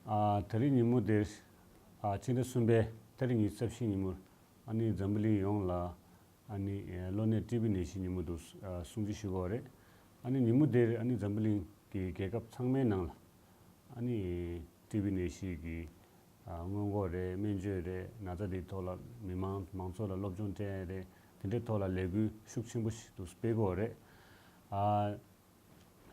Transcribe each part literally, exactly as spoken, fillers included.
ཨ། དེ་རིང་ཉིན་མོ་དེར། ཨ། ཕྱི་ཟླ་གསུམ་པའི་ཏ་རིག་ཉི་ཤུ་རྩ་བཞི་ཉིན་མོར། ཨ་ནི་འཛམ་བུ་གླིང་ཡོངས་ལ། ཨ་ནི་གློ་ནད་ཊི་བི་ནད་གཞི་ཉིན་མོ་དུ། ཨ། སྲུང་བརྩི་ཞུ་གི་ཡོད་རེད། ཨ་ནི་ཉིན་མོ་དེར་ཨ་ནི་འཛམ་བུ་གླིང་གི་རྒྱལ་ཁབ་ཚང་མའི་ནང་ལ། ཨ་ནི་ཊི་བི་ནད་གཞི་གི། ཨ། སྔོན་འགོག་རེད། སྨན་བཅོས་རེད། ན་ཚ་འདིའི་ཐོག་ལ་མི་མང་མང་ཚོགས་ལ་སློབ་སྦྱོང་སྤྲད་རེད། དེ་འདྲའི་ཐོག་ལ་ལས་འགུལ་ཤུགས་ཆེན་པོ་ཞིག་ཏུ་སྤེལ་དགོས་རེད། ཨ།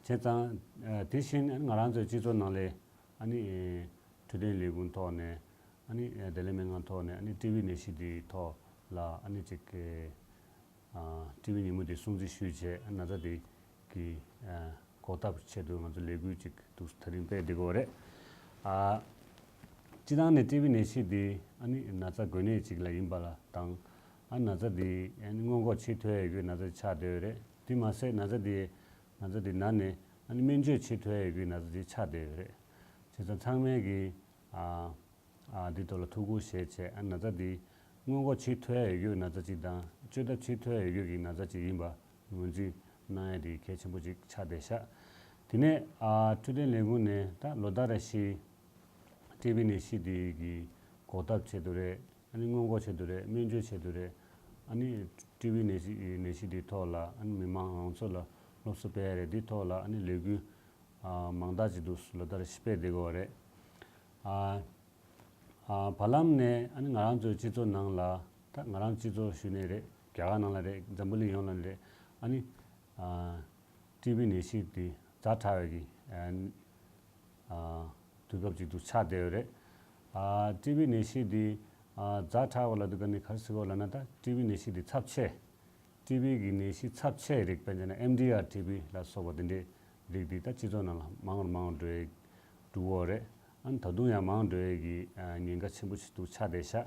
བྱས་ཙང་། ཨ། དེ་བཞིན་ང་རང་ཚོའི་སྤྱི་ཚོགས་ནང་ལ། ཨ་ནི། ཨེ། འཕྲོད་བསྟེན་ལས་ཁུངས་ཐོག་ནས། ཨ་ནི། ཨེ། བདེ་ལེགས་སྨན་ཁང་ཐོག་ནས། ཨ་ནི་ཊི་བི་ནད་གཞི་འདིའི་ཐོག་ལ། ཨ་ནི་ཅིག་གི། ཨ། ཊི་བི་ཉིན་མོ་འདི་སྲུང་བརྩི་ཞུས་བྱས། ཨ། ན་ཚ་འདི་གི། ཨ། འགོག་ཐབས་ཆེད་དུ་ང་ཚོ་ལས་འགུལ་ཅིག་ཏུ་དེ་རིང་སྤེལ་བསྡད་ཀྱི་ཡོད་རེད། ཨ། སྤྱིར་བཏང་ནས་ཊི་བི་ནད་གཞི་འདི་ཨ་ནི་ན་ཚ་འགོས་ནད་ཅིག་ལ་ཡིན་པ་ལ་དང་། ཨ། ན་ཚ་འདི་ཨ་ནི་སྔོན་འགོག་བྱེད་ཐུབ་ཡ་ཡོད་རྒྱུའི་ན་ཚ་ཆགས་བསྡད་ཡོད་རེད། དེ་མ་ཟད་ན་ཚ་འདི། ན་ཚ་འདི་ན་ནས་ཨ་ནི་སྨན་བཅོས་བྱེད་ཐུབ་ཡ་ཡོད་རྒྱུའི་ན་ཚ་ཅིག་ཆགས་བསྡད་ཡོད་རེད། བྱས་ཙང་ཚང་མས་ཀྱི། ཨ། ཨ། འདི་ཐོག་ལ་ཐུགས་ཁུར་བཞེས་བྱས། ཨ། ན་ཚ་འདི་སྔོན་འགོག་བྱེད་ཐུབ་ཡ་ཡོད་རྒྱུའི་ན་ཚ་ཅིག་དང་། བཅོས་ཐབས་བྱེད་ཐུབ་ཡ་ཡོད་རྒྱུ་གི་ན་ཚ་ཅིག་ཡིན་པ་ངོས་འཛིན་གནང་ཡ་དེ་གལ་ཆེན་པོ་ཅིག་ཆགས་བསྡད་ཤག་དེ་ནས། ཨ། འཕྲོད་བསྟེན་ལས་ཁུངས་ནས་ད་ལོ་ལྟར་རེ་བཞིན་ཊི་བི་ནད་གཞི་འདི་གི་འགོག་ཐབས་ཆེད་དུ་རེད། ཨ་ནི་སྔོན་འགོག་ཆེད་དུ་རེད། སྨན་བཅོས་ཆེད་དུ་རེད། ཨ་ནི་ཊི་བི་ནད་གཞི་ནད་གཞི་འདིའི་ཐོག་ལ། ཨ་ནི་མི་མང་མང་ཚོགས་ལ་སློབ་གསོ་སྤེལ་ཡ་རེད། འདིའི་ཐོག་ལ་ཨ་ནི་ལས་འགུལ། ཨ། མང་དག་ཅིག་ཏུ་ལོ་ལྟར་རེ་བཞིན་སྤེལ་བསྡད་ཀྱི་ཡོད་རེད། ཨ། ཨ། བར་ལམ་ནས་ཨ་ནི་ང་རང་ཚོའི་སྤྱི་ཚོགས་ནང་ལ། ད་ང་རང་སྤྱི་ཚོགས་ཞུས་ནའི་རེད། རྒྱ་གར་ནང་ལ་རེད། འཛམ་བུ་གླིང་ཡོངས་ལ་ནི་རེད། ཨ་ནི། ཨ། ཊི་བི་ནད་གཞི་འདི་ཛ་དྲག་པའི་གི། ཨ། ཨ། དུས་སྐབས་ཅིག་ཏུ་ཆགས་བསྡད་ཡོད་རེད། ཨ། ཊི་བི་ནད་གཞི་འདི། ཨ། ཛ་དྲག་པ་ལབ་དུས་ཀ་ནི་ག་རེ་ཟེར་དགོས་ལབ་ན། ད་ཊི་བི་ནད་གཞི་འདི་ཚབས་ཆེ། ཊི་བི་གི་ནད་གཞི་ཚབས་ཆེའི་རིགས། དཔེར་ན་ཨེམ་ཌི་ཨར་ཊི་བི་ལ་སོགས་པ་དེ་འདྲའི་རིགས་འདི་ད་སྤྱི་ཚོགས་ནང་ལ་མང་རུ་མང་རུ་འགྲོ་ཡི། འགྲོ་གི་ཡོད་རེད། ཨ་ནི་ད་དུང་ཡང་མང་འགྲོ་ཡི་གི། ཨ། ཉེན་ཁ་ཆེན་པོ་ཞིག་ཏུ་ཆགས་བསྡད་ཤག་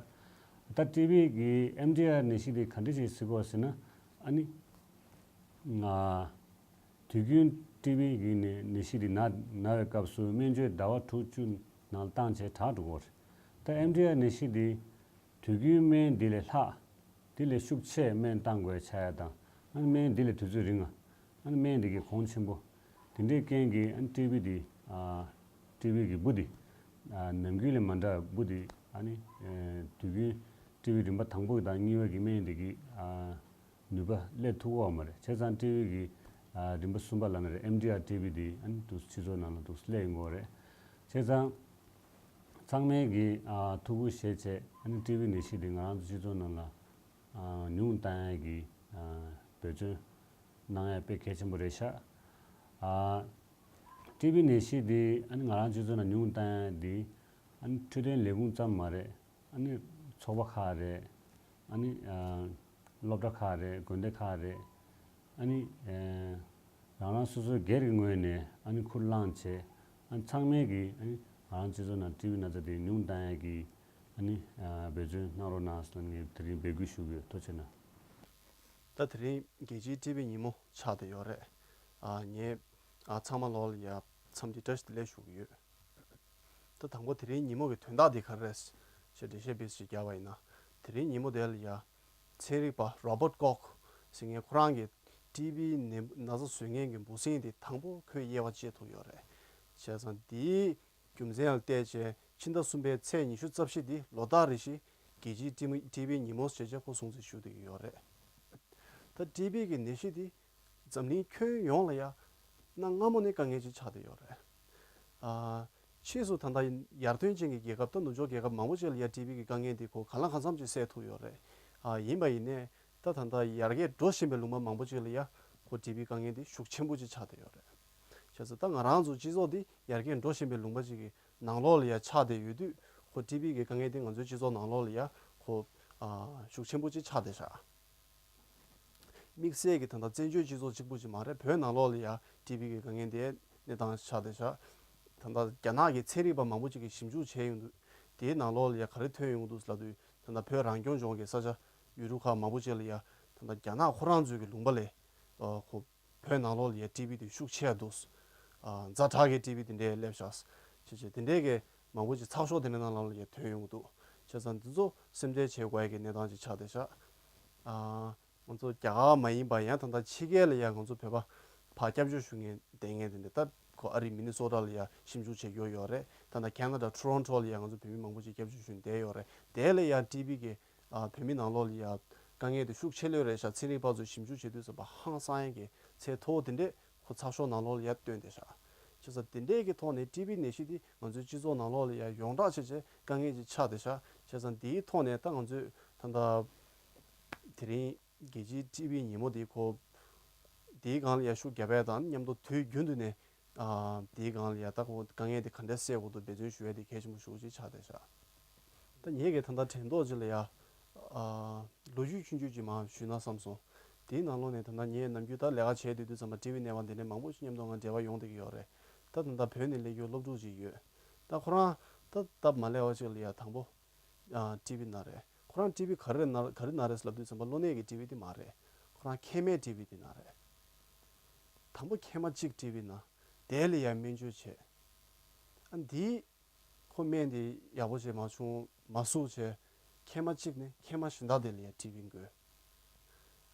ད་ཊི་བི་གི་ཨེམ་ཌི་ཨར་ནད་གཞི་འདི་ག་འདྲ་ཞིག་ཟེར་དགོས་ཟེར་ན། ཨ་ནི། ང་། དུས་རྒྱུན་ཊི་བི་གི་ནད་ནད་གཞི་འདི་ན་ན་བའི་སྐབས་སུ་སྨན་བཅོས་ཟླ་བ་དྲུག་བཅུ་ནང་བཏང་བྱས་དྲག་འགྲོ་གི་ཡོད་རེད། ད་ཨེམ་ཌི་ཨར་ནད་གཞི་འདི་དུས་རྒྱུན་སྨན་འདི་ལས་ལྷག་དེ་ལས་ཤུགས་ཆེ་སྨན་བཏང་དགོས་ཆགས་ཡ་དང་། ཨ་ནི་སྨན་འདི་ལས་དུས་ཚོད་རིང་ང་། ཨ་ནི་སྨན་འདི་གི་གོང་ཆེན་པོ། དེ་འདྲའི་རྐྱེན་གྱིས་ཨ་ནི་ཊི་བི་འདི། ཨ། ཊི་བི་གི་འབུ་འདི། ཨ། ནམ་རྒྱུན་ལས་མ་འདྲ་བའི་འབུ་འདི། ཨ་ནི། ཨེ། དུས་རྒྱུན་ཊི་བི་རིམ་པ་དང་པོ་དང་གཉིས་པ་གི་སྨན་འདི་གི། ཨ། ནུས་པ་སླེབས་ཐུབ་ཀྱི་ཡོད་མ་རེད། བྱས་ཙང་ཊི་བི་གི། ཨ། རིམ་པ་གསུམ་པ་ལབ་ན་རེད། ཨེམ་ཌི་ཨར་ཊི་བི་འདི་ཨ་ནི་འདུག་སྤྱི་ཚོགས་ནང་ལ་འདུག་སླེབས་ཡོང་གི་ཡོད་རེད། བྱས་ཙང་། ཚང་མས་ཀྱིས། ཨ། ཐུགས་ཁུར་བཞེས་བྱས། ཨ་ནི་ཊི་བི་ནད་གཞི་འདི་ང་རང་ཚོ་སྤྱི་ཚོགས་ནང་ལ། ཨ། ཉུང་བཏང་ཡ་གི། ཨ། འབད་བརྩོན་གནང་ཡ་དཔེ་གལ་ཆེན་པོ་རེད་ཤག་ཨ། ཊི་བི་ནད་གཞི་འདི་ཨ་ནི་ང་རང་སྤྱི་ཚོགས་ནང་ཉུང་བཏང་ཡ་འདི། ཨ་ནི་འཕྲོད་བསྟེན་ལས་ཁུངས་ཙམ་མ་རེད། ཨ་ནི་ཚོགས་པ་ཁག་རེད། ཨ་ནི། ཨ། སློབ་གྲྭ་ཁག་རེད། དགོན་སྡེ་ཁག་རེད། ཨ་ནི། ཨེ། རང་རང་སོ་སོའི་སྒེར་གྱི་ངོས་ནས་ཨ་ནི་ཁུར་བླངས་བྱས། ཨ་ནི་ཚང་མས་ཀྱིས་ཨ་ནི་ང་རང་སྤྱི་ཚོགས་ནང་ཊི་བི་ན་ཚ་དེ་ཉུང་བཏང་ཡ་གི། ཨ་ནི། ཨ། འབད་བརྩོན་གནང་རོགས་གནང་ཟེར་ནས་ངས་དེ་རིང་འབོད་སྐུལ་ཞུ་གི་ཡོད། ཐུགས་རྗེ་གནང་། ད་དེ་རིང་རྒྱལ་སྤྱིའི་ཊི་བི་ཉིན་མོ་ཆགས་བསྡད་ཡོད་རེད། ཨ། ངས། ཨ། ཚང་མ་ལོག་ལ་ཡ་འཚམས་འདྲི་བཀྲ་ཤིས་བདེ་ལེགས་ཞུ་གི་ཡོད། ད་དང་པོ་དེ་རིང་ཉིན་མོ་གི་དོན་དག་འདི་ག་རེ་རེད་ཞེས་འགྲེལ་བཤད་དཔེ་ཞིག་རྒྱག་པ་ཡིན་ན། དེ་རིང་ཉིན་མོ་དེ་ལ་ཡ། ཚན་རིག་པ་Robert Koch ཟེར་མཁན་ཁོ་རང་གིས་ཊི་བི་ནད་ན་ཚ་བཟོ་མཁན་གྱི་འབུ་སྲིན་དེ་དང་པོ་ཁོས་དབྱེ་བ་ཕྱེ་ཐུབ་ཡོད་རེད། བྱས་ཙང་དེའི་རྒྱུ་མཚན་ལ་བལྟས་བྱས་ཕྱི་ཟླ་གསུམ་པའི་ཚེས་ཉི་ཤུ་རྩ་བཞི་འདི་ལོ་ལྟར་རེ་བཞིན་རྒྱལ་སྤྱིའི་ཊི་བི་ཊི་བི་ཉིན་མོ་ཞེས་བྱས་ཁོ་སྲུང་བརྩི་ཞུ་བསྡད་ཀྱི་ཡོད་རེད། ད་ཊི་བི་གི་ནད་གཞི་འདི་འཛམ་གླིང་ཁྱོན་ཡོངས་ལ་ཡ་གནའ་སྔ་མོ་ནས་དཀའ་ངལ་ཅིག་ཆགས་བསྡད་ཡོད་རེད། ཨ། ཕྱིས་སུ་ད་ལྟ་ཡར་ཐོན་ཅན་གྱི་རྒྱལ་ཁབ་དང་ནུབ་ཕྱོགས་རྒྱལ་ཁབ་མང་པོ་ཅིག་ལ་ཡ་ཊི་བི་གི་དཀའ་ངལ་འདི་ཁོ་གང་ལ་གང་འཚམ་ཅིག་སེལ་ཐུབ་ཡོད་རེད། ཨ། ཡིན་པ་ཡིན་ནའི་ད་ད་ལྟ་ཡར་རྒྱས་འགྲོ་བཞིན་པའི་ལུང་པ་མང་པོ་ཅིག་ལ་ཡ་ཁོ་ཊི་བི་དཀའ་ངལ་འདི་ཤུགས་ཆེན་པོ་ཅིག་ཆགས་བསྡད་ཡོད་རེད། བྱས་ཙང་ད་ང་རང་ཚོ་སྤྱི་ཚོགས་འདི་ཡར་རྒྱས་འགྲོ་བཞིན་པའི་ལུང་པ་ཅིག་གི་ནང་ལོགས་ལ་ཡ་ཆགས་བསྡད་ཡོད་དུས་ཁོ་ཊི་བི་གི་དཀའ་ངལ་འདི་ང་ཚོའི་སྤྱི་ཚོགས་ནང་ལོགས་ལ་ཡ་ཁོ། ཨ། ཤུགས་ཆེན་པོ་ཅིག་ཆགས་བསྡད་ཤག་དམིགས་བསལ་གྱི་ད་ལྟ་བཙན་བྱོལ་སྤྱི་ཚོགས་གཅིག་པུ་ཅིག་མ་རེད། བོད་ནང་ལོགས་ལ་ཡ་ཊི་བི་གི་དཀའ་ངལ་དེ་གནས་སྟངས་ཆགས་བསྡད་ཤག་ད་ལྟ་རྒྱ་ནག་གི་ཚན་རིག་པ་མང་པོ་ཅིག་གིས་ཞིབ་འཇུག་བྱས་ཡོང་དུས་དེའི་ནང་ལོགས་ལ་ཡ་ག་རེ་ཐོན་ཡོང་གི་འདུག་ལབ་དུས་ད་ལྟ་བོད་རང་སྐྱོང་ལྗོངས་ཀྱི་ས་ཆ་ཡུལ་གྲུ་ཁག་མང་པོ་ཅིག་ལ་ཡ་ད་ལྟ་རྒྱ་ནག་ཁོ་རང་ཚོའི་གི་ལུང་པ་ལས། ཨ། ཁོ་བོད་ནང་ལོགས་ལ་ཡ་ཊི་བི་དེ་ཤུགས་ཆེ་འདུག་ཨ། ཛ་དྲག་གི་ཊི་བི་དེ་འདྲས་སླེབས་ཤག་བྱས་བྱས་དེ་འདྲས་ཀྱི་མང་པོ་ཅིག་ཚགས་ཤོག་དེ་འདྲ་ནང་ལ་ཡ་ཐོན་ཡོང་གི་འདུག་བྱས་ཙང་འདི་ཚོ་སེམས་ཁྲལ་བྱེད་དགོས་ཡ་གི་གནས་སྟངས་ཅིག་ཆགས་བསྡད་ཤག་ཨ། ང་ཚོ་རྒྱ་གར་མ་ཡིན་པ་ཡང་ད་ལྟ་ཕྱི་རྒྱལ་ལ་ཡ་ང་ཚོ་བོད་པ་ཕར་སྐྱབས་བཅོལ་ཞུ་མཁན་བསྡད་མཁན་དེ་འདྲ། ད་ཁོ་ཨ་རི་མི་ནི་སོ་ཊ་ལ་ཡ་ཞིབ་འཇུག་བྱེད་ཀྱི་ཡོད་རེད། ད་ ད་ལྟ་ཁེ་ན་ཌ་ཊོ་རོན་ཊོ་ལ་ཡང་ང་ཚོ་བོད་མི་མང་པོ་ཅིག་སྐྱབས་བཅོལ་ཞུ་བསྡད་ཡོད་རེད། དེ་ལ་ཡང་ཊི་བི་གི་ཨ་བོད་མི་ནང་ལོགས་ལ་ཡང་དཀའ་ངལ་དེ་ཤུགས་ཆེ་ལོས་རེད་ཤག་ཚན་རིག་པ་ཚོས་ཞིབ་འཇུག་བྱེད་དུས་ཙམ་པ་ཧང་སང་ཡག་གི་ཚད་མཐོ་བོ་དེ་འདྲས་ཁོ་ཚགས་ཤོག་ནང་ལོགས་ལ་ཡར་བཏོན་བསྡད་ཤག་བྱས་ཙང་དེ་འདྲས་ཀྱི་ཐོག་ནས་ཊི་བི་ནད་གཞི་དེ་ང་ཚོའི་སྤྱི་ཚོགས་ནང་ལོགས་ལ་ཡང་ཡོངས་གྲགས་བྱས་བྱས་དཀའ་ངལ་ཅིག་ཆགས་བསྡད་ཤག་བྱས་ཙང་དེའི་ཐོག་ནས་ད་ང་ཚོས་ད་ལྟ་དེ་རིང་རྒྱལ་སྤྱིའི་ཊི་བི་ཉིན་མོ་དེ་ཁོ་དེའི་སྒང་ལ་ཡང་ཤུགས་རྒྱབ་ཡ་དང་མཉམ་དུ་དུས་རྒྱུན་དུ་ནས་ཨ་དེའི་སྒང་ལ་ཡང་ད་ཁོ་དཀའ་ངལ་དེ་ག་འདྲས་སེལ་དགོས་འདུག་འབད་བརྩོན་ཞུ་ཡ་དེ་གལ་ཆེན་པོ་ཞེ་པོ་ཅིག་ཆགས་བསྡད་ཤག་ད་ངེད་ཀྱིས་ད་ལྟ་དྲན་ཐོག་ཅིག་ལ་ཡ། ཨ་ལོ་རྒྱུས་ཆུང་ཆུང་ཅིག་མར་ཞུས་ན་བསམ་སོང་། དེའི་ནང་ལོགས་ནས་ད་ལྟ་ངས་ནམ་རྒྱུན་ད་ལས་ཀ་བྱས་སྡོད་དུས་ཙམ་པ་ཊི་བི་ནས་བ་འདི་འདྲའི་མང་པོ་ཞིག་མཉམ་དུ་ང་འབྲེལ་བ་ཡོང་བསྡད་ཀྱི་ཡོད་རེད། ད་ད་ལྟ་བོད་ནས་སླེབས་རྒྱུ་སློབ་ཕྲུག་ཅིག་ཡོད། ད་ཁོ་རང་ད་སྟབས་མ་ལེགས་པ་ཅིག་ལ་ཡ་དང་པོ་ཨ་ཊི་བི་ན་རེད། ཁོ་རང་ཊི་བི་ག་རེ་ན་ག་རེ་ན་རེད་ལབ་དུས་ཙམ་པ་གློ་ནད་ཀྱི་ཊི་བི་དེ་མ་རེད། ཁོ་རང་མཁལ་མའི་ཊི་བི་དེ་ན་རེད། དང་པོ་མཁལ་མ་གཅིག་ཊི་བི་ན། དེ་ལ་ཡ་སྨན་བཅོས་བྱས། ཨ་འདི་ཁོ་སྨན་དེ་ཡག་པོ་བྱས་མ་བྱུང་མ་ཟུག་བྱས། མཁལ་མ་གཅིག་ནས་མཁལ་མ་གཞན་དག་དེ་ལ་ཡ་ཊི་བི་འགོས།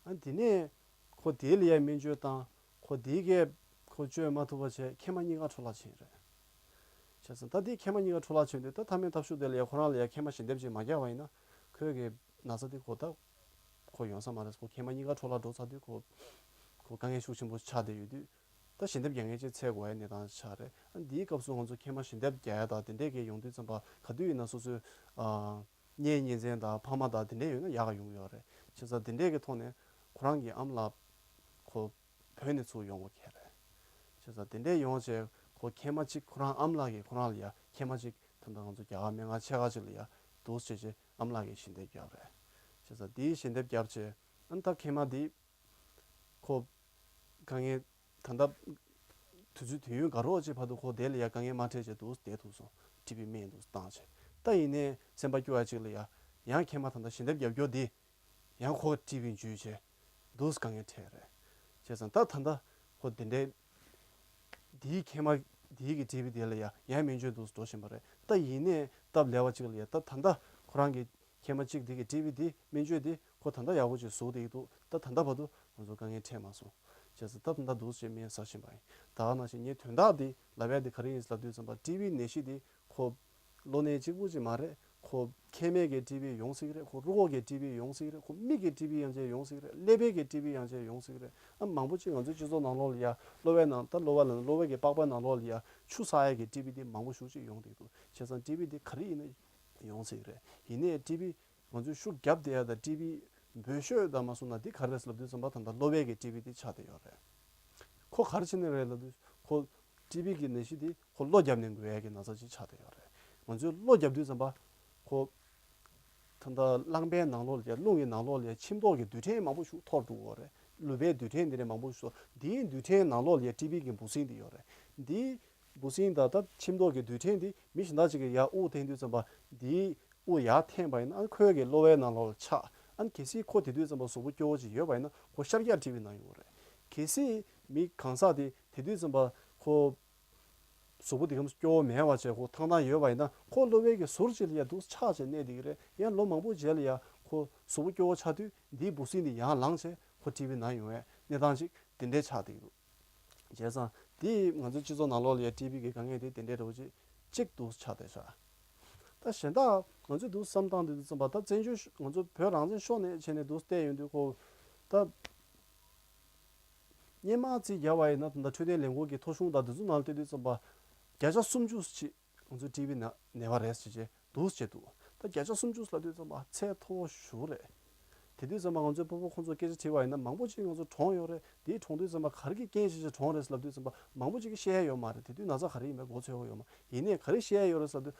ཨ་དེ་ནས་ཁོ་དེ་ལ་ཡ་སྨན་བཅོས་བཏང་། ཁོ་དེ་གས་ཁོ་བཅོས་མ་ཐུབ་པ་བྱས་མཁལ་མ་གཉིས་ཀ་འཕྲོ་བརླག་ཕྱིན་རེད། བྱས་ཙང་ད་དེ་མཁལ་མ་གཉིས་ཀ་འཕྲོ་བརླག་ཕྱིན་དུས་ད་མཐའ་མའི་ཐབས་ཤུགས་དེ་ལ་ཡ་ཁོ་རང་ལ་ཡ་མཁལ་མ་ཞལ་འདེབས་ཅིག་མ་བརྒྱབ་པ་ཡིན་ན་ཁོའི་གི་ན་ཚ་དེ་ཁོ་ད་ཁོ་ཡོང་ས་མ་རེད། ཁོ་མཁལ་མ་གཉིས་ཀ་འཕྲོ་བརླག་འགྲོ་ཚར་དུས་ཁོ་ཁོ་དཀའ་ངལ་ཤུགས་ཆེན་པོ་ཆགས་བསྡད་ཡོད་དུས། ད་ཞལ་འདེབས་རྒྱག་མཁན་ཅིག་འཚོལ་དགོས་ཡ་གནས་སྟངས་ཆགས་རེད། ཨ་འདིའི་སྐབས་སུ་ང་ཚོ་མཁལ་མ་ཞལ་འདེབས་རྒྱག་ཡ་དང་དེ་འདྲས་ཀྱི་ཡོང་དུས་ཙམ་པ་ག་དུས་ཡིན་ན་སོ་སོའི་ཨ་གཉེན་ཉེ་ཚན་དང་ཕ་མ་དང་དེ་འདྲས་ཡོད་ན་ཡག་ག་ཡོང་གི་ཡོད་རེད། བྱས་ཙང་དེ་འདྲས་ཀྱི་ཐོག་ནས་ཁོ་རང་གི་ཨ་མ་ལགས་ཁོ་བོད་ནས་ཚུར་ཡོང་དགོས་ཁེལ་རེད། བྱས་ཙང་དེ་འདྲས་ཡོང་བྱས་ཁོ་མཁལ་མ་གཅིག་ཁོ་རང་ཨ་མ་ལགས་ཀྱིས་ཁོ་རང་ལ་ཡ་མཁལ་མ་གཅིག་ད་ལྟ་ང་ཚོ་རྒྱ་གར་སྨན་ཁང་ཆེ་ཁག་ཅིག་ལ་ཡ་འདུག་བྱས་བྱས་ཨ་མ་ལགས་ཀྱིས་ཞལ་འདེབས་བརྒྱབ་རེད། བྱས་ཙང་དེའི་ཞལ་འདེབས་བརྒྱབ་བྱས་ཨ་ནི་ད་མཁལ་མ་དེ་ཁོ་དཀའ་ངལ་ད་ལྟ་དུས་ཚོད་དུས་ཡུན་དགའ་རོགས་ཅིག་བར་དུ་ཁོ་དེ་ལ་ཡ་དཀའ་ངལ་མ་འཕྲད་བྱས་འདུག་བསྡད་ཐུབ་སོང་། ཊི་བི་སྨན་འདུག་བཏང་བྱས། ད་ཡིན་ནའི་སེམས་པ་སྐྱོ་བ་ཅིག་ལ་ཡ་ཡང་མཁལ་མ་ད་ལྟ་ཞལ་འདེབས་རྒྱབ་སྐྱོར་དེ་ཡང་ཁོ་ཊི་བི་འཇུས་བྱས་འདུག་དཀའ་ངལ་འཕྲད་རེད། བྱས་ཙང་ད་ད་ལྟ་ཁོ་དེ་འདྲའི་དེའི་མཁལ་མ་དེའི་གི་ཊི་བི་དེ་ལ་ཡ་ཡང་སྨན་བཅོས་འདུག་འགྲོ་བཞིན་པ་རེད། ད་ཡིན་ནའི་སྟབས་ལེགས་པ་ཅིག་ལ་ཡ་ད་ད་ལྟ་ཁོ་རང་གི་མཁལ་མ་གཅིག་དེ་གི་ཊི་བི་དེ་སྨན་བཅོས་དེ་ཁོ་ད་ལྟ་ཡག་པོ་ཅིག་བཟོ་བསྡད་ཀྱི་འདུག་ད་ད་ལྟ་བར་དུ་ང་ཚོ་དཀའ་ངལ་འཕྲད་མ་སོང་། བྱས་ཙང་ད་ད་ལྟ་འདུག་སེ་སྨན་ཟ་བཞིན་པ་ཡིན། ད་ག་ནང་བཞིན་ངས་དོན་དག་འདི་ལབ་ཡ་འདི་ག་རེ་ཡིན་ལབ་དུས་ཙམ་པ་ཊི་བི་ནད་གཞི་འདི་ཁོ་གློ་ནད་གཅིག་པུ་ཅིག་མ་རེད། ཁོ་མཁལ་མའི་གི་ཊི་བི་ཡོང་སྲིད་རེད། ཁོ་རུས་ཁོག་གི་ཊི་བི་ཡོང་སྲིད་རེད། ཁོ་མིག་གི་ཊི་བི་ཡང་ཅིག་ཡོང་སྲིད་རེད། ཀླད་པའི་གི་ཊི་བི་ཡང་ཅིག་ཡོང་སྲིད་རེད། ཨ་མང་པོ་ཅིག་ང་ཚོའི་སྤྱི་ཚོགས་ནང་ལོགས་ལ་ཡ་གློ་བའི་ནང་ད་གློ་བ་ལ་གློ་བའི་གི་པགས་པའི་ནང་ལོགས་ལ་ཡ་ཆུ་བསགས་ཡ་གི་ཊི་བི་འདི་མང་པོ་ཞེ་པོ་ཅིག་ཡོང་བསྡད་འདུག་བྱས་ཙང་ཊི་བི་འདི་ག་རེ་ཡིན་ན་ཡོང་སྲིད་རེད། ཡིན་ནའི་ཊི་བི་ང་ཚོས་ཤུགས་རྒྱབ་བསྡད་ཡ་དང་ཊི་བི་འབོད་ཤོད་དང་མ་སོང་ན་འདི་ག་རེ་རེད་ལབ་དུས་ཙམ་པ་ད་ལྟ་གློ་བའི་གི་ཊི་བི་འདི་ཆགས་བསྡད་ཡོད་རེད། ཁོ་ག་རེ་བྱས་ནས་རེད་ལབ་དུས་ཁོ་ཊི་བི་གི་ནད་གཞི་འདི་ཁོ་གློ་བརྒྱབ་ནས་འགོས་ཡ་གི་ན་ཚ་ཅིག་ཆགས་བསྡད་ཡོད་རེད། ང་ཚོས་གློ་བརྒྱབ་དུས་ཙམ་པ་ཁོ་ད་ལྟ་རླངས་པའི་ནང་ལོགས་ལ་ཡ་རླུང་གི་ནང་ལོགས་ལ་ཡ་མཆིན་ཐོག་གི་རྡུལ་ཕྲན་མང་པོ་ཞིག་འཐོར་འགྲོ་གི་ཡོད་རེད། ལུད་པའི་རྡུལ་ཕྲན་འདི་འདྲ་མང་པོ་ཞིག་འདིའི་རྡུལ་ཕྲན་ནང་ལོགས་ལ་ཡ་ཊི་བི་གི་འབུ་སྲིན་འདི་ཡོད་རེད། འདིའི་འབུ་སྲིན་དང་ད་མཆིན་ཐོག་གི་རྡུལ་ཕྲན་འདི་མི་གཞན་དག་ཅིག་གིས་ཡར་དབུགས་འཐེན་དུས་ཙམ་པ་འདིའི་དབུགས་ཡར་འཐེན་པ་ཡིན་ན་ཨ་ཁོའི་གི་གློ་བའི་ནང་ལོགས་ལ་ཆགས། ཨ་ནི་གལ་སྲིད་ཁོ་དེ་དུས་ཙམ་པ་གཟུགས་པོ་སྐྱོ་བོ་ཅིག་ཡོད་པ་ཡིན་ན་ཁོ་ཤར་རྒྱག་ཊི་བི་ན་ཡོང་གི་རེད། གལ་སྲིད་མི་གང་ཟག་དེ་དེ་དུས་ཙམ་པ་ཁོ་གཟུགས་པོ་དེ་གམ་སྐྱོ་བོ་མེད་པ་བྱས་ཁོ་ཐང་ཐང་ཡོད་པ་ཡིན་ན་ཁོ་གློ་བའི་གི་ཟུར་ཅིག་ལ་ཡ་འདུག་ཆགས་བྱས་གནས་བསྡད་ཀྱི་རེད། ཡང་ལོ་མང་པོ་རྗེས་ལ་ཡ་ཁོ་གཟུགས་པོ་སྐྱོ་བོ་ཆགས་དུས་འདིའི་འབུ་སྲིན་འདི་ཡར་ལངས་བྱས་ཁོ་ཊི་བི་ན་ཡོང་བའི་གནས་སྟངས་ཅིག་དེ་འདྲའི་ཆགས་བསྡད་ཀྱི་འདུག་བྱས་ཙང་དེ་ང་ཚོའི་སྤྱི་ཚོགས་ནང་ལོགས་ལ་ཡ་ཊི་བི་གི་དཀའ་ངལ་དེ་དེ་འདྲའི་འདྲ་བོ་ཅིག་གཅིག་འདུག་ཆགས་བསྡད་ཤག་ད་གཞན་དག་ང་ཚོས་འདུག་བསམ་སྟངས་དེ་འདུག་བསམ་པ་ད་བཙན་བྱོལ་ང་ཚོ་བོད་རང་བཙན་ཤོར་ནས་བྱས་ནས་འདུག་བལྟས་ཡོང་དུས་ཁོ་ད་སྔོན་མ་རྩིས་བརྒྱབ་པ་ཡིན་ན་ད་ལྟ་འཕྲོད་བསྟེན་ལས་ཁུངས་ཀྱི་ཐོ་གཞུང་དང་དེ་ཚོ་ནང་བལྟས་དུས་ཙམ་པ་བརྒྱ་ཆ་སུམ་ཅུ་ཅིག་ང་ཚོའི་ཊི་བི་ན་ནད་པ་རེད་ཟེར་བྱས་འདུག་བྱས་འདུག་ད་བརྒྱ་ཆ་སུམ་ཅུ་ལབ་དུས་ཙམ་པ་ཚད་མཐོ་བོ་ཞེ་པོ་རེད། དེ་དུས་ཙམ་པ་ང་ཚོའི་སྤོ་བོ་ཁོང་ཚོ་སྐད་ཆ་དྲིས་པ་ཡིན་ན་མང་པོ་ཅིག་ང་ཚོ་གྲོངས་ཡོད་རེད། དེའི་གྲོངས་དུས་ཙམ་པ་ག་རེ་གི་རྐྱེན་བྱས་བྱས་གྲོངས་རེད་ལབ་དུས་ཙམ་པ་མང་པོ་ཅིག་གིས་བཤད་ཡ་ཡོད་མ་རེད། དེ་དུས་ན་ཚ་ག་རེ་ཡིན་པའི་མགོ་ཚོད་ཡོད་མ་ཡིན་ནའི་ག་རེ་བཤད་ཡ་ཡོད་རེད་ལབ་དུས་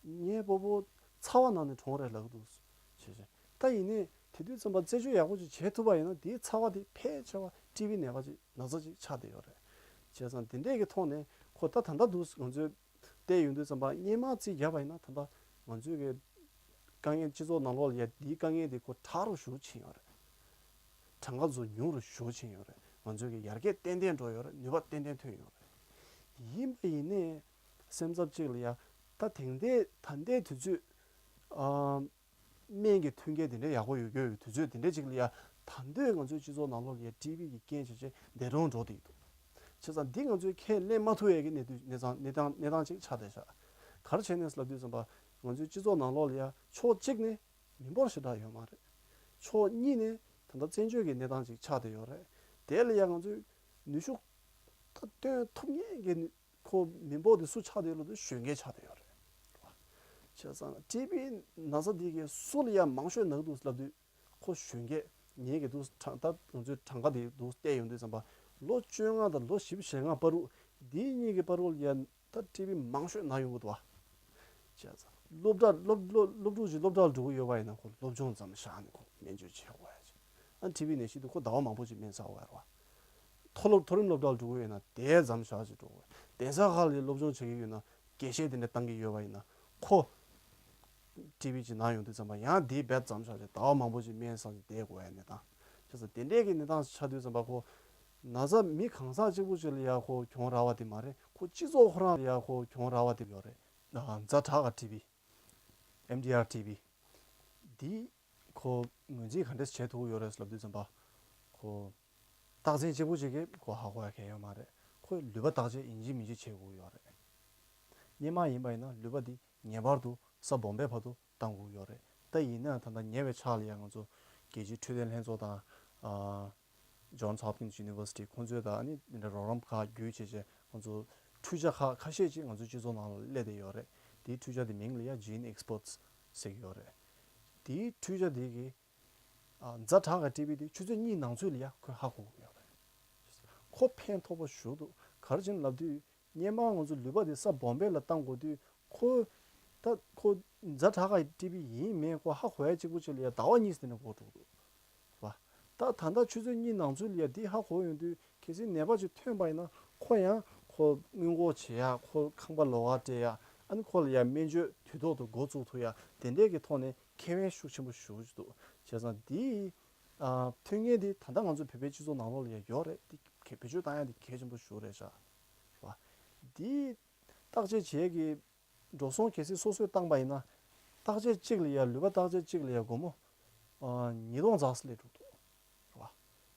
ངའི་སྤོ་བོ་ཚ་བ་ན་ནས་གྲོངས་རེད་ལབ་ཀྱི་འདུག་བྱས་བྱས། ད་ཡིན་ནའི་དེ་དུས་ཙམ་པ་རྩད་གཅོད་ཡག་པོ་ཅིག་བྱེད་ཐུབ་པ་ཡིན་ན་དེའི་ཚ་བ་དེ་ཕལ་ཆེ་བ་ཊི་བི་ནད་པ་ཅིག་ན་ཚ་ཅིག་ཆགས་བསྡད་ཡོད་རེད། བྱས་ཙང་དེ་འདྲས་ཀྱི་ཐོག་ནས་ཁོ་ད་ད་ལྟ་འདུག་ང་ཚོའི་བལྟས་ཡོང་དུས་ཙམ་པ་སྔོན་མ་རྩིས་བརྒྱབ་པ་ཡིན་ན་ད་ལྟ་ང་ཚོའི་གི་དཀའ་ངལ་སྤྱི་ཚོགས་ནང་ལོགས་ལ་ཡ་འདིའི་དཀའ་ངལ་འདི་ཁོ་དྲག་རུ་ཞེ་པོ་ཕྱིན་ཡོད་རེད། གྲངས་ཀ་ཚོ་ཉུང་རུ་ཞེ་པོ་ཕྱིན་ཡོད་རེད། ང་ཚོའི་གི་ཡར་རྒྱས་ཏན་ཏན་འགྲོ་ཡོད་རེད། ནུས་པ་ཏན་ཏན་ཐོན་ཡོད་རེད། ཡིན་པ་ཡིན་ནའི་སེམས་འཚབ་ཅིག་ལ་ཡ་ད་དེང་འདྲའི་ད་ལྟའི་དུས་ཚོད་ཨ། སྨན་གྱི་མཐུན་རྐྱེན་དེ་འདྲ་ཡག་པོ་ཡོད་རྒྱུ་ཡོད་དུས་ཚོད་དེ་འདྲ་ཅིག་ལ་ཡ་ད་འདོད་ང་ཚོའི་སྤྱི་ཚོགས་ནང་ལོགས་ལ་ཡ་ཊི་བི་གི་རྐྱེན་བྱས་བྱས་འདས་གྲོངས་འགྲོ་བསྡད་ཀྱི་འདུག་བྱས་ཙང་འདི་ང་ཚོས་ཁས་ལེན་མ་ཐུབ་ཡས་ཀྱི་གནས་དུས་གནས་སྟངས་གནས་སྟངས་གནས་སྟངས་ཅིག་ཆགས་བསྡད་ཤག་ག་རེ་བྱས་ནས་ལབ་དུས་ཙམ་པ། ང་ཚོའི་སྤྱི་ཚོགས་ནང་ལོགས་ལ་ཡ་ཕྱོགས་གཅིག་ནས་མི་འབོར་ཞེ་དྲག་ཡོད་མ་རེད། ཕྱོགས་གཉིས་ནས་ད་ལྟ་བཙན་བྱོལ་གྱི་གནས་སྟངས་ཅིག་ཆགས་བསྡད་ཡོད་རེད། དེ་ལ་ཡ་ང་ཚོས་ནུས་ཤུགས་ད་བཏོན་ཐུབ་མཁན་གྱི་ནུས་ཁོ་མི་འབོར་དེ་སུ་ཆགས་བསྡད་ལབ་དུས་གཞོན་སྐྱེས་ཆགས་བསྡད་ཡོད་རེད། བྱས་ཙང་ཊི་བི་ན་ཚ་འདི་གིས་སུ་ལ་ཡ་མང་ཤོས་ན་གི་འདུག་ལབ་དུས། ཁོ་གཞོན་སྐྱེས་ངེད་ཀྱི་འདུག་གྲངས་ད་ང་ཚོའི་གྲངས་ཀ་དེ་འདུག་བལྟས་ཡོང་དུས་ཙམ་པ། ལོ་བཅོ་ལྔ་དང་ལོ་བཞི་བཅུ་ཞེ་ལྔ་བར་དུ་འདི་གཉིས་ཀྱི་བར་དུ་ལ་ཡ་ད་ཊི་བི་མང་ཤོས་ན་ཡོང་གི་འདུག་བ། བྱས་ཙང་སློབ་གྲྭ་སློབ་སློབ་སློབ་ཕྲུག་ཅིག་སློབ་གྲྭ་ལ་འགྲོ་གི་ཡོད་པ་ཡིན་ན་ཁོ་སློབ་སྦྱོང་ཙམ་བཞག་ནས་ཁོ་སྨན་བཅོས་བྱེད་དགོས་ཡ་ཅིག་ཨ་ཊི་བི་ནད་གཞི་དེ་ཁོ་ཟླ་བ་མང་པོ་ཅིག་སྨན་ཟ་དགོས་ཡ་རེད་བ། མཐོ་སློབ་མཐོ་རིམ་སློབ་གྲྭར་འགྲོ་གི་ཡོད་ན་དེ་ཙམ་ཞག་ཅིག་འགྲོ་དགོས། གདན་ས་ཁག་ལ་སློབ་སྦྱོང་བྱེད་ཀྱི་ཡོད་ན་དགེ་བཤེས་དེ་འདྲ་བཏང་གི་ཡོད་པ་ཡིན་ན་ཁོ་ཊི་བི་ཅིག་ན་ཡོང་དུས་ཙམ་པ་ཡང་དེའི་རྦད་ཙམ་ཞག་ཅིག་ཟླ་བ་མང་པོ་ཅིག་སྨན་ཟ་ཅིག་བསྡད་དགོས་ཡ་གནས་སྟངས། བྱས་ཙང་དེ་འདྲས་ཀྱི་གནས་སྟངས་ཆགས་དུས་ཙམ་པ་ཁོ་ན་ཚ་མི་གང་ཟག་གཅིག་པུ་ཅིག་ལ་ཡ་ཁོ་གྱོང་རག་པ་དེ་མ་རེད། ཁོ་སྤྱི་ཚོགས་ཁོ་རང་ལ་ཡ་ཁོ་གྱོང་རག་པ་དེ་ཡོད་རེད། ཛ་དྲག་ག་ཊི་བི། ཨེམ་ཌི་ཨར་ཊི་བི། འདི་ཁོ་ངོས་འཛིན་ག་འདྲས་བྱེད་ཐུབ་ཀྱི་ཡོད་རེད་ལབ་དུས་ཙམ་པ། ཁོ་རྟགས་མཚན་གཅིག་པུ་ཅིག་གིས་ཁོ་ཧ་གོ་ཡ་གང་ཡོད་མ་རེད། ཁོས་ལུད་པ་བརྟག་དཔྱད་ཡིན་གཅིག་མིན་གཅིག་བྱེད་དགོས་ཀྱི་ཡོད་རེད། སྔོན་མ་ཡིན་པ་ཡིན་ན་ལུད་པ་འདི་ངེས་པར་དུ་ས་སྦོམ་པའི་བར་དུ་བཏང་དགོས་ཀྱི་ཡོད་རེད། ད་ཡིན་ན་ད་ལྟ་ཉེ་བའི་ཆར་ལ་ཡང་ང་ཚོ་རྒྱལ་སྤྱིའི་འཕྲོད་བསྟེན་ལྷན་ཚོགས་དང་། ཨ། Johns Hopkins University ཁོང་ཚོས་ད་ནི་འདི་འདྲ་རོགས་རམ་ཁག་བརྒྱུད་བྱས་བྱས་ང་ཚོ་འཕྲུལ་ཆ་ཁག་ཁ་ཤས་ཅིག་ང་ཚོའི་སྤྱི་ཚོགས་ནང་ལ་སླེབས་བསྡད་ཡོད་རེད། དེའི་འཕྲུལ་ཆ་དེ་མིང་ལ་ཡ་Gene Experts ཟེར་གྱི་ཡོད་རེད། དེའི་འཕྲུལ་ཆ་དེ་གིས་ཨ་ཛ་དྲག་ག་ཊི་བི་དེ་ཆུ་ཚོད་གཉིས་ནང་ཚུད་ལ་ཡ་ཁོས་ཧ་གོ་གི་ཡོད་རེད། ཁོ་ཕན་ཐོགས་པོ་ཞེ་པོ་འདུག་ག་རེ་བྱས་ནས་ལབ་དུས། སྔོན་མ་ང་ཚོ་ལུད་པ་དེ་ས་སྦོམ་པའི་ལ་བཏང་དགོས་དུས་ཁོ། ད་ཁོ་ཛ་དྲག་ག་ཊི་བི་ཡིན་མིན་ཁོ་ཧ་གོ་ཡ་གཅིག་པུ་ཅིག་ལ་ཡ་ཟླ་བ་གཉིས་ཙམ་ནས་འགོ་འགྲོ་གི་འདུག་བ། ད་ད་ལྟ་ཆུ་ཚོད་གཉིས་ནང་ཚུད་ལ་ཡ་འདི་ཧ་གོ་ཡོང་དུས་གལ་སྲིད་ནད་པ་ཅིག་ཐོན་པ་ཡིན་ན་ཁོ་ཡང་ཁོ་སྔོན་འགོག་བྱེད་ཡ་ཁོ་ཁང་པ་ལོགས་ཀ་སྤྲད་ཡ་ཨ་ནི་ཁོ་ལ་ཡ་སྨན་བཅོས་དུས་ཐོག་ཏུ་འགོ་བཙུགས་ཐུབ་ཡ་དེ་འདྲས་ཀྱི་ཐོག་ནས་ཁེ་ཕན་ཤུགས་ཆེན་པོ་ཞེ་པོ་ཅིག་འདུག་བྱས་ཙང་འདི། ཨ། མཐུན་རྐྱེན་འདི་ད་ལྟ་ང་ཚོ་བོད་པའི་སྤྱི་ཚོགས་ནང་ལོགས་ལ་ཡང་ཡོད་རེད། འདི་གལ་བེད་སྤྱོད་བཏང་ཡ་འདི་གལ་ཆེན་པོ་ཞེ་པོ་རེད་ཤག་བ། འདི་བརྟག་དཔྱད་བྱེད་ཀྱི་འགྲོ་སོང་གལ་སྲིད་སོ་སོས་བཏང་པ་ཡིན་ན། བརྟག་དཔྱད་གཅིག་ལ་ཡ་ལུད་པ་བརྟག་དཔྱད་གཅིག་ལ་ཡ་སྒོར་མོ་ཨ་ཉིས་སྟོང་ཙམ་སླེབས་འགྲོ་འདུག་རེད་བ།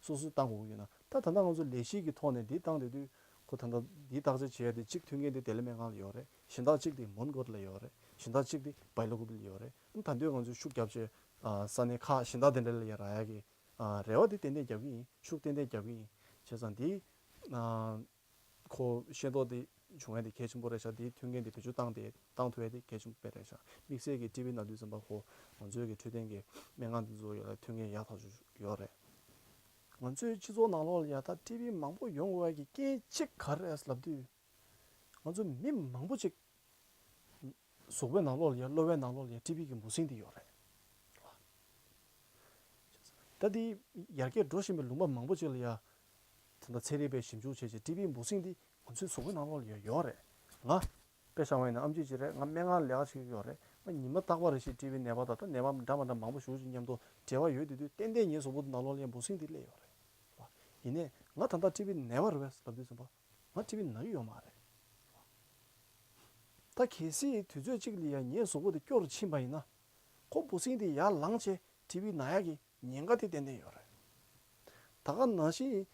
སོ་སོས་བཏང་དགོས་ཀྱི་ཡོད་ན། ད་ད་ལྟ་ང་ཚོ་ལས་གཞི་གི་ཐོག་ནས་འདི་བཏང་བསྡད་དུས་ཁོ་ད་ལྟ་འདི་བརྟག་དཔྱད་བྱེད་ཡ་དེ་གཅིག་མཐུན་རྐྱེན་དེ་བདེ་ལེགས་སྨན་ཁང་ལ་ཡོད་རེད། གཞན་དག་གཅིག་དེ་མོན་གྷོ་ལ་ཡོད་རེད། གཞན་དག་གཅིག་དེ་སྦེལ་ཀོབ་ལ་ཡོད་རེད། ད་དུང་ང་ཚོས་ཤུགས་རྒྱབ་བྱས་ཨ་ས་གནས་ཁག་གཞན་དག་དེ་འདྲ་ལ་ཡ་རག་ཡ་གི་ཨ་རེ་བ་དེ་ཏན་ཏན་རྒྱབ་ཀྱི་ཡིན། ཤུགས་ཏན་ཏན་རྒྱབ་ཀྱི་ཡིན། བྱས་ཙང་འདི་ཨ་ཁོ་ཤེས་རྟོགས་དེ་བྱུང་ཡ་དེ་གལ་ཆེན་པོ་རེད་ཤག་དེའི་མཐུན་རྐྱེན་དེ་བེད་སྤྱོད་བཏང་སྟེ་བཏང་ཐུབ་ཡ་དེ་གལ་ཆེན་པོ་དཔེ་རེད་ཤག་དམིགས་བསལ་གྱི་ཊི་བི་ན་དུས་ཙམ་པ་ཁོ་ང་ཚོའི་གི་འཕྲོད་བསྟེན་གྱི་སྨན་ཁང་དེ་ཚོ་ཡོད་ལ་མཐུན་རྐྱེན་ཡག་ཐག་ཆོད་ཡོད་རེད། ང་ཚོའི་སྤྱི་ཚོགས་ནང་ལོགས་ལ་ཡ་ད་ཊི་བི་མང་པོ་ཡོང་དགོས་ཡ་གི་རྐྱེན་གཅིག་ག་རེ་རེད་ལབ་དུས། ང་ཚོ་མི་མང་པོ་ཅིག་གཟུགས་པོའི་ནང་ལོགས་ལ་ཡ་གློ་བའི་ནང་ལོགས་ལ་ཡ་ཊི་བི་གི་འབུ་སྲིན་དེ་ཡོད་རེད། ད་དེ་ཡར་རྒྱས་འགྲོ་བཞིན་པའི་ལུང་པ་མང་པོ་ཅིག་ལ་ཡ་ད་ལྟ་ཚན་རིག་པས་ཞིབ་འཇུག་བྱས་བྱས་ཊི་བིའི་འབུ་སྲིན་དེ་ང་ཚོའི་གཟུགས་པོའི་ནང་ལོགས་ལ་ཡ་ཡོད་རེད། ང་དཔེ་བཞག་པ་ཡིན་ན་ཨེམ་ཆི་ཅིག་རེད། ང་སྨན་ཁང་ལ་ལས་ཀ་བྱེད་ཀྱི་ཡོད་རེད། ང་ཉི་མ་རྟག་པར་རེ་བཞིན་ཊི་བིའི་ནད་པ་དང་ད་ནད་པ་འདྲ་མི་འདྲ་མང་པོ་ཞེ་པོ་ཅིག་མཉམ་དུ་འབྲེལ་བ་ཡོད་དེ་དུས་ཏན་ཏན་ངའི་གཟུགས་པོ་དེ་ནང་ལོགས་ལ་ཡ་འབུ་སྲིན་དེ་སླེབས་ཡོད་རེད། ཡིན་ནའི་ང་ད་ལྟ་ཊི་བིའི་ནད་པ་རེད་པས་ལབ་དུས་ཙམ་པ། ང་ཊི་བི་ན་གི་ཡོད་མ་རེད། ད་གལ་སྲིད་དུས་ཚོད་གཅིག་ལ་ཡ་ངའི་གཟུགས་པོ་དེ་སྐྱོ་རུ་ཕྱིན་པ་ཡིན་ན། ཁོ་འབུ་སྲིན་དེ་ཡར་ལངས་བྱས་ཊི་བི་ན་ཡ་གི་ཉེན་ཁ་དེ་ཏན་ཏན་ཡོད་རེད། ད་ག་ནང་བཞིན།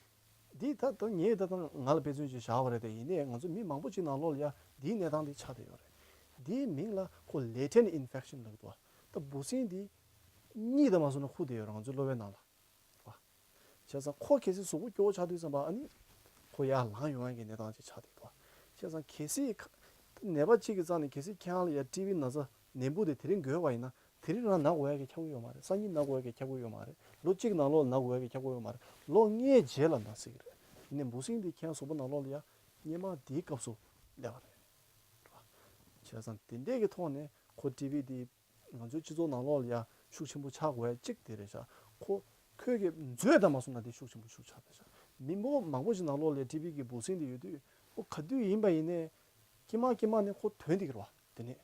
འདི་ད་ད་ངས་ད་ད་ང་ལ་དཔེ་མཚོན་ཅིག་བཞག་པ་རེད་དེ། ཡིན་ནའི་ང་ཚོ་མི་མང་པོ་ཅིག་ནང་ལོགས་ལ་ཡ་འདིའི་གནས་སྟངས་དེ་ཆགས་བསྡད་ཡོད་རེད། འདིའི་མིང་ལ་ཁོ་latent infection ལབ་འདུག་ད་འབུ་སྲིན་དེ་གཉིད་ད་མ་སོང་ན་ཁུག་བསྡད་ཡོད་རེད་ང་ཚོའི་གློ་བའི་ནང་ལ། བྱས་ཙང་ཁོ་གལ་སྲིད་གཟུགས་པོ་སྐྱོ་བོ་ཆགས་དུས་ཙམ་པ་ཨ་ནི། ཁོ་ཡར་ལངས་ཡོང་ཡ་གི་གནས་སྟངས་ཅིག་ཆགས་བསྡད་འདུག་བྱས་ཙང་གལ་སྲིད་ཁ། ནད་པ་གཅིག་གི་རྩ་ནས་གལ་སྲིད་ཁྱེད་རང་ལ་ཡ་ཊི་བི་ན་ཚ་ནད་འབུ་དེ་དེ་རིང་འགོས་པ་ཡིན་ན་དེ་རིང་རང་ན་དགོས་ཡ་གི་ཁྱབ་ཀྱི་ཡོད་མ་རེད། སང་ཉིན་ན་དགོས་ཡ་གི་ཁྱབ་ཀྱི་ཡོད་མ་རེད། ལོ་གཅིག་ནང་ལོགས་ན་དགོས་ཡ་གི་ཁྱབ་ཀྱི་ཡོད་མ་རེད། ལོ་ལྔའི་རྗེས་ལ་ན་སྲིད་ཀྱི་རེད། ཡིན་ནའི་འབུ་སྲིན་དེ་ཁྱེད་རང་གཟུགས་པོ་ནང་ལོགས་ལ་ཡ་སྔོན་མ་དེའི་སྐབས་སུ་སླེབས་པ་རེད། བྱས་ཙང་དེ་འདྲས་ཀྱི་ཐོག་ནས་ཁོ་ཊི་བི་དེ། ང་ཚོའི་སྤྱི་ཚོགས་ནང་ལོགས་ལ་ཡ་ཤུགས་ཆེན་པོ་ཆགས་དགོས་ཡ་གཅིག་དེ་རེད་ཤག་ཁོ་ཁོས་ཀྱི་མཛོད་དང་མ་སོང་ན་དེ་ཤུགས་ཆེན་པོ་ཤུགས་ཆགས་བསྡད་ཤག་མི་མང་མང་པོ་ཞིག་ནང་ལོགས་ལ་ཊི་བི་གི་འབུ་སྲིན་དེ་ཡོད་དུས་ཁོ་ག་དུས་ཡིན་པ་ཡིན་ནའི་ཀྱི་མ་ཀྱི་མ་ནས་ཁོ་ཐོན་བསྡད་ཀྱི་རེད་བ། དེ་ནས་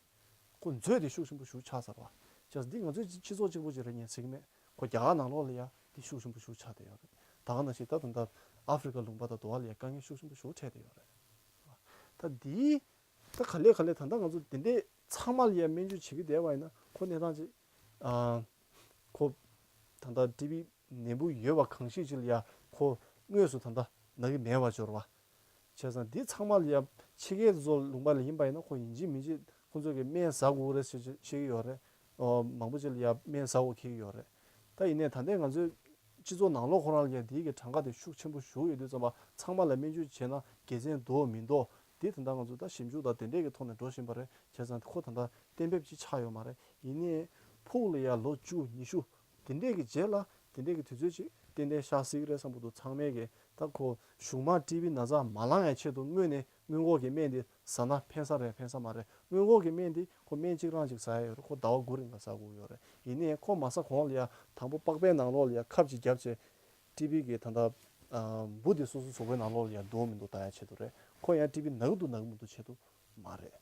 ཁོ་མཛོད་དེ་ཤུགས་ཆེན་པོ་ཤུགས་ཆགས་ཚར་བ། བྱས་ཙང་འདི་ང་ཚོའི་སྤྱི་ཚོགས་གཅིག་པོ་ཅིག་རེད་ངས་ཟེར་གྱི་མེད། ཁོ་རྒྱ་གར་ནང་ལོགས་ལ་ཡ་དེ་ཤུགས་ཆེན་པོ་ཤུགས་ཆགས་བསྡད་ཡོད་རེད། ད་ག་ནང་བཞིན་ད་ད་ལྟ་ཨ་ཧྥི་རི་ཀ་ལུང་པ་དང་དུ་བ་ལ་ཡ་དཀའ་ངལ་ཤུགས་ཆེན་པོ་ཤུགས་འཕྲད་བསྡད་ཡོད་རེད། ད་འདིའི། ད་ག་ལེ་ག་ལེ་ད་ལྟ་ང་ཚོ་དེ་འདྲས་ཚང་མ་ལ་ཡ་སྨན་བཅོས་བྱེད་ཀྱི་བསྡད་པ་ཡིན་ན་ཁོ་གནས་སྟངས་ཅིག་ཨ། ཁོ། ད་ལྟ་ཊི་བི་ནད་འབུ་ཡོད་པ་གང་ཞིག་ཅིག་ལ་ཡ་ཁོ་དངོས་སུ་ད་ལྟ་ན་གི་མེད་པ་འབྱོར་བ། བྱས་ཙང་འདི་ཚང་མ་ལ་ཡ་ཕྱི་རྒྱལ་བཟོ་ལུང་པ་ལ་ཡིན་པ་ཡིན་ན་ཁོ་ཡིན་གཅིག་མིན་གཅིག་ཁོ། ཁོང་ཚོས་ཀྱི་སྨན་ཟ་དགོས་རེད་ཟེར་བཤད་ཀྱི་ཡོད་རེད། ཨོ། མང་པོ་ཅིག་ལ་ཡ་སྨན་ཟ་དགོས་འཁེལ་གྱི་ཡོད་རེད། ད་ཡིན་ནའི་ད་ལྟའི་ང་ཚོའི་སྤྱི་ཚོགས་ནང་ལོགས་ཁོ་རང་ལ་ཡ་དེའི་གི་གྲངས་ཀ་དེ་ཤུགས་ཆེན་པོ་ཞུགས་ཡོད་དུས་ཙམ་པ་ཚང་མ་ལ་སྨན་བཅོས་བྱས་ན་དགེ་མཚན་འདུག་མི་འདུག་དེ་ད་ལྟ་ང་ཚོ་ད་ཞིབ་འཇུག་དང་དེ་འདྲས་ཀྱི་ཐོག་ནས་འགྲོ་བཞིན་པ་རེད། བྱས་ཙང་ཁོ་ད་ལྟ་གཏན་འབེབས་ཅིག་ཆགས་ཡོད་མ་རེད། ཡིན་ནའི་ཕུགས་ལ་ཡ་ལོ་བཅུ་ཉི་ཤུ་དེ་འདྲས་ཀྱི་རྗེས་ལ་དེ་འདྲས་ཀྱི་དུས་ཚོད་ཅིག་ཏན་ཏན་ཤར་སྲིད་ཀྱི་རེད་བསམ་གྱི་འདུག་ཚང་མས་ཀྱི་ད་ཁོ་གཞུག་མ་ཊི་བི་ན་ཚ་མ་ལངས་ཡ་ཆེད་དུ་སྔོན་ནས་སྔོན་འགོག་གི་སྨན་དེ་ཟ་ན་ཕན་ས་རེད་ཕན་ས་མ་རེད། སྔོན་འགོག་གི་སྨན་དེ་ཁོ་སྨན་གཅིག་རང་གཅིག་ཟ་ཡ་ཡོད་རེད། ཁོ་ཟླ་བ་དགུ་རིང་ལ་ཟ་དགོས་ཡོད་རེད། ཡིན་ནའི་ཁོ་མ་ཟ་གོང་ལ་ཡ་དང་པོ་པགས་པའི་ནང་ལོགས་ལ་ཡ་ཁབ་ཅིག་བརྒྱབ་བྱས་ཊི་བི་གི་ད་ལྟ་འབུ་དེ་སོ་སོ་གཟུགས་པོའི་ནང་ལོགས་ལ་ཡ་འདུག་མི་འདུག་ལྟ་ཡ་ཆེད་དུ་རེད། ཁོ་ཡང་ཊི་བི་ན་གི་འདུག་ན་གི་མི་འདུག་ཆེད་དུ་མ་རེད།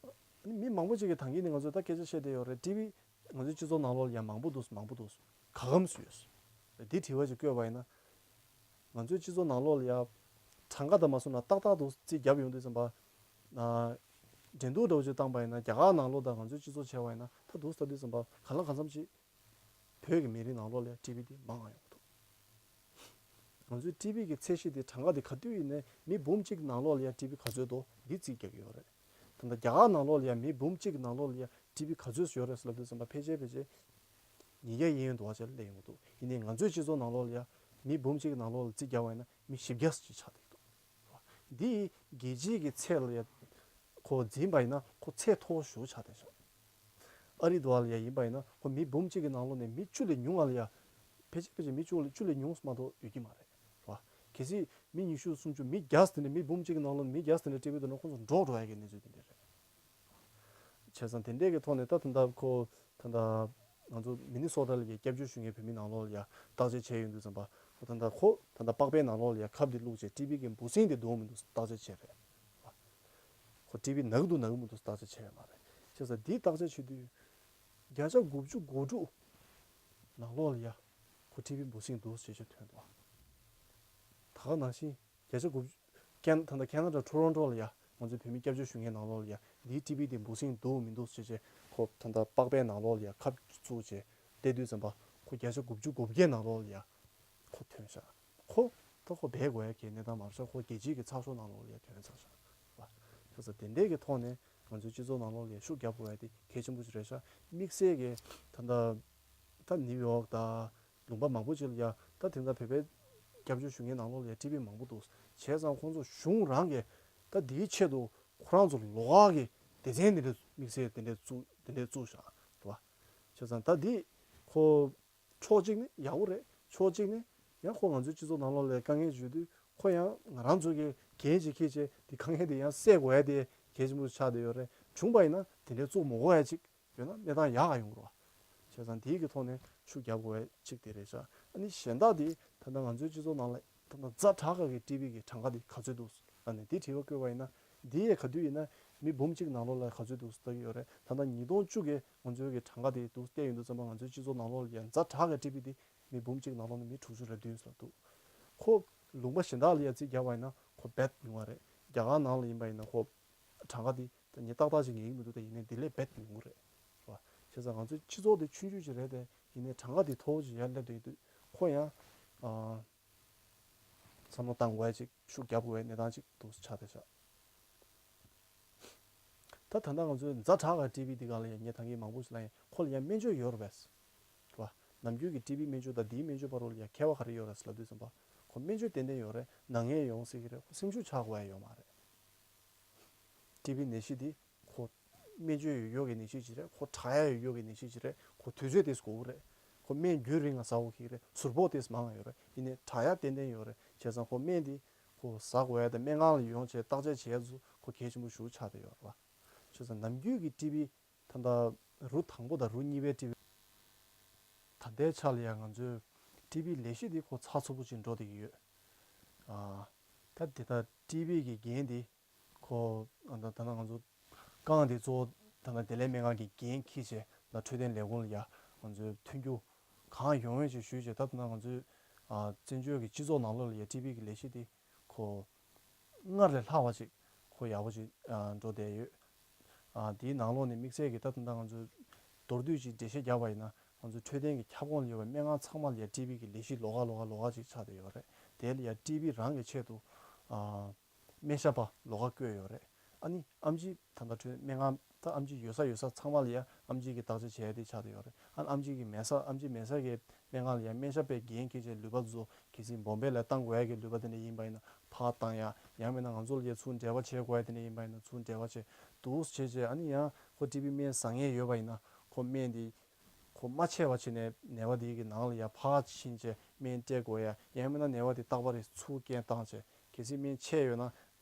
ཨ་ནི་མི་མང་པོ་ཅིག་གིས་ད་གིན་ནས་ང་ཚོས་ད་སྐད་ཆ་བཤད་བསྡད་ཡོད་རེད། ཊི་བི་ང་ཚོའི་སྤྱི་ཚོགས་ནང་ལོགས་ལ་ཡ་མང་པོ་འདུག་མང་པོ་འདུག་ག་གམ་སུ་ཡོད། འདི་དྲི་བ་ཅིག་བཀོད་པ་ཡིན་ན། ང་ཚོའི་སྤྱི་ཚོགས་ནང་ལོགས་ལ་ཡ་གྲངས་ཀ་དང་མ་སོང་ན་ཏག་ཏག་འདུག་རྩིས་བརྒྱབ་ཡོང་དུས་ཙམ་པ། ཨ། འགྲན་བསྡུར་འདྲ་བོ་ཅིག་བཏང་པ་ཡིན་ན་རྒྱ་གར་ནང་ལོགས་དང་ང་ཚོའི་སྤྱི་ཚོགས་བྱས་པ་ཡིན་ན་ད་འདུག་ལྟ་དུས་ཙམ་པ་གང་ལ་གང་འཚམ་ཅིག་བོད་ཀྱི་མི་རིགས་ནང་ལོགས་ལ་ཡ་ཊི་བི་འདི་མང་ང་ཡོང་གི་འདུག་ང་ཚོའི་ཊི་བི་གི་ཚད་གཞི་དེ་གྲངས་ཀ་དེ་ག་དུས་ཡིན་ནའི་མི་འབུམ་གཅིག་ནང་ལོགས་ལ་ཡ་ཊི་བི་ག་ཚོད་འདུག་འདི་རྩིས་རྒྱག་གི་ཡོད་རེད། ད་ལྟ་རྒྱ་གར་ནང་ལོགས་ལ་ཡ་མི་འབུམ་གཅིག་ནང་ལོགས་ལ་ཡ་ཊི་བི་ག་ཚོད་ཡོད་རེད་ཟེར་ལབ་དུས་ཙམ་པ་ཕལ་ཆེར་ཕལ་ཆེར་ཉིས་བརྒྱ་གཡས་གཡོན་དུ་བ་ཅིག་སླེབས་ཡོང་གི་འདུག་ཡིན་ནའི་ང་ཚོའི་སྤྱི་ཚོགས་ནང་ལོགས་ལ་ཡ་མི་འབུམ་གཅིག་ནང་ལོགས་ལ་རྩིས་རྒྱག་པ་ཡིན་ན་མི་བཞི་བརྒྱ་ཅིག་ཆགས་བསྡད་ཀྱི་འདུག་འདི་རྒྱལ་སྤྱིའི་གི་ཚད་ལ་ཡ་ཁོ་འཛིན་པ་ཡིན་ན་ཁོ་ཚད་མཐོ་བོ་ཞེ་པོ་ཆགས་བསྡད་ཤག་ཨ་རི་དུ་བ་ལ་ཡ་ཡིན་པ་ཡིན་ན་ཁོ་མི་འབུམ་གཅིག་གི་ནང་ལོགས་ནས་མི་བཅུ་ལས་ཉུང་བ་ལ་ཡ། ཕལ་ཆེར་ཕལ་ཆེར་མི་བཅུ་ལས་བཅུ་ལས་ཉུང་མ་གཏོགས་ཡོད་ཀྱི་མ་རེད། རེད་བ། གལ་སྲིད་མི་ཉི་ཤུ་སུམ་ཅུ་མི་བརྒྱ་དེ་འདྲ་མི་འབུམ་གཅིག་གི་ནང་ལོགས་ནས་མི་བརྒྱ་དེ་འདྲ་ཊི་བི་འདུག་ན་ཁོང་ཚོ་འདྲོག་འགྲོ་ཡ་གི་གནས་ཚུལ་དེ་འདྲ་རེད། བྱས་ཙང་དེ་འདྲས་ཀྱི་ཐོག་ནས་ད་ད་ལྟ་ཁོ་ད་ལྟ་ང་ཚོ་མི་ནི་སོ་ཊ་ལ་ཡ་སྐྱབས་བཅོལ་ཞུ་མཁན་བོད་མི་ནང་ལོགས་ལ་ཡ་བརྟག་དཔྱད་བྱས་ཡོང་དུས་ཙམ་པ་ཁོ་ད་ལྟ་ཁོ་ད་ལྟ་པགས་པའི་ནང་ལོགས་ལ་ཡ་ཁབ་དེ་བླུགས་བྱས་ཊི་བི་གི་འབུ་སྲིན་དེ་འདུག་མི་འདུག་བརྟག་དཔྱད་བྱས་རེད། ཁོ་ཊི་བི་ན་གི་འདུག་མི་འདུག་བརྟག་དཔྱད་བྱས་ཡོད་མ་རེད། བྱས་ཙང་འདིའི་བརྟག་དཔྱད་བྱེད་དུས་བརྒྱ་ཆ་དགུ་བཅུ་གོ་དྲུག་ནང་ལོགས་ལ་ཡ་ཁོ་ཊི་བི་འབུ་སྲིན་འདུག་ཞེས་བརྗོད་ཐོན་འདུག་ད་ག་ནང་བཞིན་བརྒྱ་ཆ་དགུ་བཅུ་ཀན་ད་ལྟ་ཁེ་ན་ཌ་ཊོ་རོན་ཊོ་ལ་ཡ་ང་ཚོའི་བོད་མི་སྐྱབས་བཅོལ་ཞུ་མཁན་ནང་ལོགས་ལ་ཡ་འདིའི་ཊི་བི་དེ་འབུ་སྲིན་འདུག་མི་འདུག་ཞེས་བྱས་ཁོ་ད་ལྟ་པགས་པའི་ནང་ལོགས་ལ་ཡ་ཁབ་བཙུགས་བྱས་བལྟས་དུས་ཙམ་པ་ཁོ་བརྒྱ་ཆ་དགུ་བཅུ་གོ་བརྒྱད་ནང་ལོགས་ལ་ཡ་ཁོ་ཐོན་ཤག་ཁོ་ད་ཁོ་བལ་དགོས་ཡ་གི་གནས་སྟངས་མ་རེད་ཤག་ཁོ་རྒྱལ་སྤྱིའི་གི་ཚགས་ཤོག་ནང་ལོགས་ལ་ཡ་ཐོན་ཚར་ཤག་བ། བྱས་ཙང་དེ་འདྲའི་གི་ཐོག་ནས་ང་ཚོའི་སྤྱི་ཚོགས་ནང་ལོགས་ལ་ཡ་ཤུགས་རྒྱབ་དགོས་ཡ་དེ་གལ་ཆེན་པོ་ཞིག་རེད་ཤག་དམིགས་བསལ་གི་ད་ལྟ་ད་ནིའུ་ཡོག་དང་ལུང་པ་མང་པོ་ཅིག་ལ་ཡ་ད་དེང་སང་བོད་པའི་སྐྱབས་བཅོལ་ཞུ་མཁན་ནང་ལོགས་ལ་ཡ་ཊི་བི་མང་པོ་འདུག་བྱས་ཙང་ཁོང་ཚོ་གཞུང་རང་གི་ད་དེའི་ཆེད་དུ་ཁོ་རང་ཚོ་ལོགས་ཀ་གི་སྡེ་ཚན་དེ་འདྲ་དམིགས་བསལ་དེ་འདྲ་བཙུགས་དེ་འདྲ་བཙུགས་ཤག་རེད་བ། བྱས་ཙང་ད་འདི་ཁོ་ཕྱོགས་གཅིག་ནས་ཡག་པོ་རེད། ཕྱོགས་གཅིག་ནས་ཡང་ཁོ་ང་ཚོའི་སྤྱི་ཚོགས་ནང་ལོགས་ལ་དཀའ་ངལ་བརྗོད་དུས་ཁོ་ཡང་ང་རང་ཚོ་གི་འགན་ཅིག་འཁྱེར་བྱས་འདི་དཀའ་ངལ་དེ་ཡང་སེལ་དགོས་ཡ་དེ་གལ་ཆེན་པོ་ཆགས་བསྡད་ཡོད་རེད། བྱུང་པ་ཡིན་ན་དེ་འདྲའི་བཙུགས་མ་དགོས་ཡ་ཅིག་ཡོད་ན་གནས་སྟངས་ཡག་ག་ཡོང་གི་རེད་བ། བྱས་ཙང་དེའི་གི་ཐོག་ནས་ཤུགས་རྒྱབ་དགོས་ཡ་ཅིག་དེ་རེད་ཤག་ཨ་ནི་གཞན་དག་དེ་ད་ལྟ་ང་ཚོའི་སྤྱི་ཚོགས་ནང་ལ་ད་ལྟ་ཛ་དྲག་ག་གི་ཊི་བི་གི་གྲངས་ཀ་དེ་ག་ཚོད་འདུག་ཨ་ནི་དེ་དྲི་བ་བཀོད་པ་ཡིན་ན་འདི་ཡས་ག་དུས་ཡིན་ན་མི་འབུམ་གཅིག་ནང་ལོགས་ལ་ག་ཚོད་འདུག་ལྟ་གི་ཡོད་རེད། ད་ལྟ་ཉིས་སྟོང་བཅུ་གི་ང་ཚོའི་གི་གྲངས་ཀ་དེ་འདུག་བལྟས་ཡོང་དུས་ཙམ་པ་ང་ཚོའི་སྤྱི་ཚོགས་ནང་ལོགས་ལ་ཡ་ཛ་དྲག་གི་ཊི་བི་དེ་མི་འབུམ་གཅིག་ནང་ལོགས་ནས་མི་དྲུག་ཅུ་རེ་བདུན་ཙམ་འདུག་ཁོ་ལུང་པ་གཞན་དག་ལ་ཡ་རྩིས་རྒྱག་པ་ཡིན་ན་ཁོ་རྦད་ཉུང་བ་རེད། རྒྱ་གར་ནང་ལ་ཡིན་པ་ཡིན་ན་ཁོ་གྲངས་ཀ་དེ་ད་ངས་ཏག་ཏག་ཅིག་ངེས་ཀྱི་མི་འདུག་ད་ཡིན་ནའི་དེ་ལས་རྦད་ཉུང་གི་རེད། རེད་བ། བྱས་ཙང་ང་ཚོའི་སྤྱི་ཚོགས་དེ་ཆུང་ཆུང་ཅིག་རེད་དེ་ཡིན་ནའི་གྲངས་ཀ་དེ་མཐོ་བོ་ཅིག་ཡར་སླེབས་བསྡད་ཡོད་དུས་ཁོ་ཡང་ཨ། བསམ་བློ་བཏང་དགོས་ཡ་ཅིག་ཤུགས་རྒྱབ་དགོས་ཡ་གནས་སྟངས་ཅིག་འདུག་ཆགས་བསྡད་ཤག་ད་ད་ལྟ་ང་ཚོའི་ཛ་དྲག་ག་ཊི་བི་འདི་ག་ལ་ཡ་ངས་ད་གིན་མང་པོ་ཞིག་ལ་ཡ་ཁོ་ལ་ཡ་སྨན་བཅོས་ཡོད་རེད་པས། རེད་བ། ནམ་རྒྱུན་གྱི་ཊི་བི་སྨན་བཅོས་དང་འདིའི་སྨན་བཅོས་བར་ལ་ཡ་ཁྱད་པར་ག་རེ་ཡོད་རེད་ལབ་དུས་ཙམ་པ། ཁོ་སྨན་བཅོས་ཏན་ཏན་ཡོད་རེད། ན་མཁན་ཡོང་སྲིད་ཀྱི་རེད། ཁོ་སེམས་ཤུགས་ཆག་དགོས་ཡ་ཡོད་མ་རེད། ཊི་བི་ནད་གཞི་འདི་ཁོ་སྨན་བཅོས་ཡོད་ཡོད་ཀྱི་ནད་གཞི་ཅིག་རེད། ཁོ་དྲག་ཡ་ཡོད་ཡོད་ཀྱི་ནད་གཞི་ཅིག་རེད། ཁོ་དུས་ཚོད་དེ་དགོས་ཀྱི་རེད། ཁོ་སྨན་རྒྱུན་རིང་ལ་ཟ་དགོས་ཀྱི་རེད། ཟུར་ཕོག་དེ་མང་ང་ཡོད་རེད། ཡིན་ནའི་དྲག་ཡ་ཏན་ཏན་ཡོད་རེད། བྱས་ཙང་ཁོ་སྨན་འདི་ཁོ་ཟ་དགོས་ཡ་དང་སྨན་ཁང་ལ་ཡོང་བྱས་བརྟག་དཔྱད་བྱས་ཚུལ་ཁོ་གལ་ཆེན་པོ་ཞེ་པོ་ཆགས་བསྡད་ཡོད་རེད་བ། བྱས་ཙང་ནམ་རྒྱུན་གྱི་ཊི་བི་ད་ལྟ་རུ་དང་པོ་དང་རུ་གཉིས་པའི་ཊི་བི་ད་ལྟའི་ཆ་ལ་ཡང་ང་ཚོའི་ཊི་བི་ལས་གཞི་འདི་ཁོ་ཚགས་ཚུད་པོ་ཅིག་འགྲོ་བསྡད་ཀྱི་ཡོད། ཨ། ད་དེ་ལྟར་ཊི་བི་གི་འགན་འདི་ཁོ་ཨ་ད་ད་ལྟ་ང་ཚོ་རྐང་འདི་གཙོ་བོ་ད་ལྟ་བདེ་ལེགས་སྨན་ཁང་གི་འགན་འཁྱེར་བྱས་ད་འཕྲོད་བསྟེན་ལས་ཁུངས་ལ་ཡ་ང་ཚོས་མཐུན་འགྱུར་གང་ཡོང་ཡོང་ཅིག་ཞུས་བྱས། ད་ད་ལྟ་ང་ཚོའི་ཨ་བཙན་བྱོལ་གྱི་སྤྱི་ཚོགས་ནང་ལོགས་ལ་ཡ་ཊི་བི་གི་ལས་གཞི་འདི་ཁོ་སྔར་ལས་ལྷག་པ་ཅིག་ཁོ་ཡག་པོ་ཅིག་ཨ་འགྲོ་བསྡད་ཡོད། ཨ་དེའི་ནང་ལོགས་ནས་དམིགས་བསལ་གྱི་ད་ད་ལྟ་ང་ཚོས་མདོར་བསྡུས་ཅིག་འགྲེལ་བཤད་བརྒྱབ་པ་ཡིན་ན་ང་ཚོའི་འཕྲོད་བསྟེན་གྱི་ཁྱབ་ཁོངས་ལ་ཡོད་པའི་སྨན་ཁང་ཚང་མ་ལ་ཡ་ཊི་བི་གི་ལས་གཞི་ལོགས་ཀ་ལོགས་ཀ་ལོགས་ཀ་ཅིག་ཆགས་བསྡད་ཡོད་རེད། དེ་ལ་ཡ་ཊི་བི་རང་གི་ཆེད་དུ་ཨ་སྨན་ཞབས་པ་ལོགས་ཀ་བསྐོས་ཡོད་རེད། ཨ་ནི་ཨེམ་ཆི་ད་ལྟ་འཕྲོད་སྨན་ཁང་ད་ཨེམ་ཆི་ཡོད་ས་ཡོད་ས་ཚང་མ་ལ་ཡ་ཨེམ་ཆི་གི་བརྟག་དཔྱད་བྱས་ཏེ་ཆགས་བསྡད་ཡོད་རེད། ཨ་ནི་ཨེམ་ཆི་གི་མེད་ས་ཨེམ་ཆི་མེད་ས་གི་སྨན་ཁང་ལ་ཡ་སྨན་ཞབས་པས་འགན་འཁྱེར་བྱས་ལུད་པ་ཚོ་གལ་སྲིད་བོམ་བེ་ལ་བཏང་དགོས་ཡ་གི་ལུད་པ་དེ་འདྲ་ཡིན་པ་ཡིན་ན་ཕར་བཏང་ཡ། ཡང་མིན་ན་ང་ཚོ་ལ་ཡ་ཚུར་འབྲེལ་བ་བྱེད་དགོས་ཡ་དེ་འདྲ་ཡིན་པ་ཡིན་ན་ཚུར་འབྲེལ་བ་བྱེད་འདུག་བྱས་བྱས། ཨ་ནི་ཡང་ཁོ་ཊི་བི་སྨན་ཟ་མཁན་ཡོད་པ་ཡིན་ན་ཁོ་སྨན་དེ་ཁོ་མ་ཆད་པ་བྱས་ནས་ནད་པ་དེ་གི་ནང་ལ་ཡ་ཕར་ཕྱིན་བྱས་སྨན་སྤྲད་དགོས་ཡ། ཡང་མིན་ན་ནད་པ་དེ་རྟག་པར་ཚུར་སྐྱེལ་བཏང་བྱས། གལ་སྲིད་སྨན་ཆད་ཡོད་ན་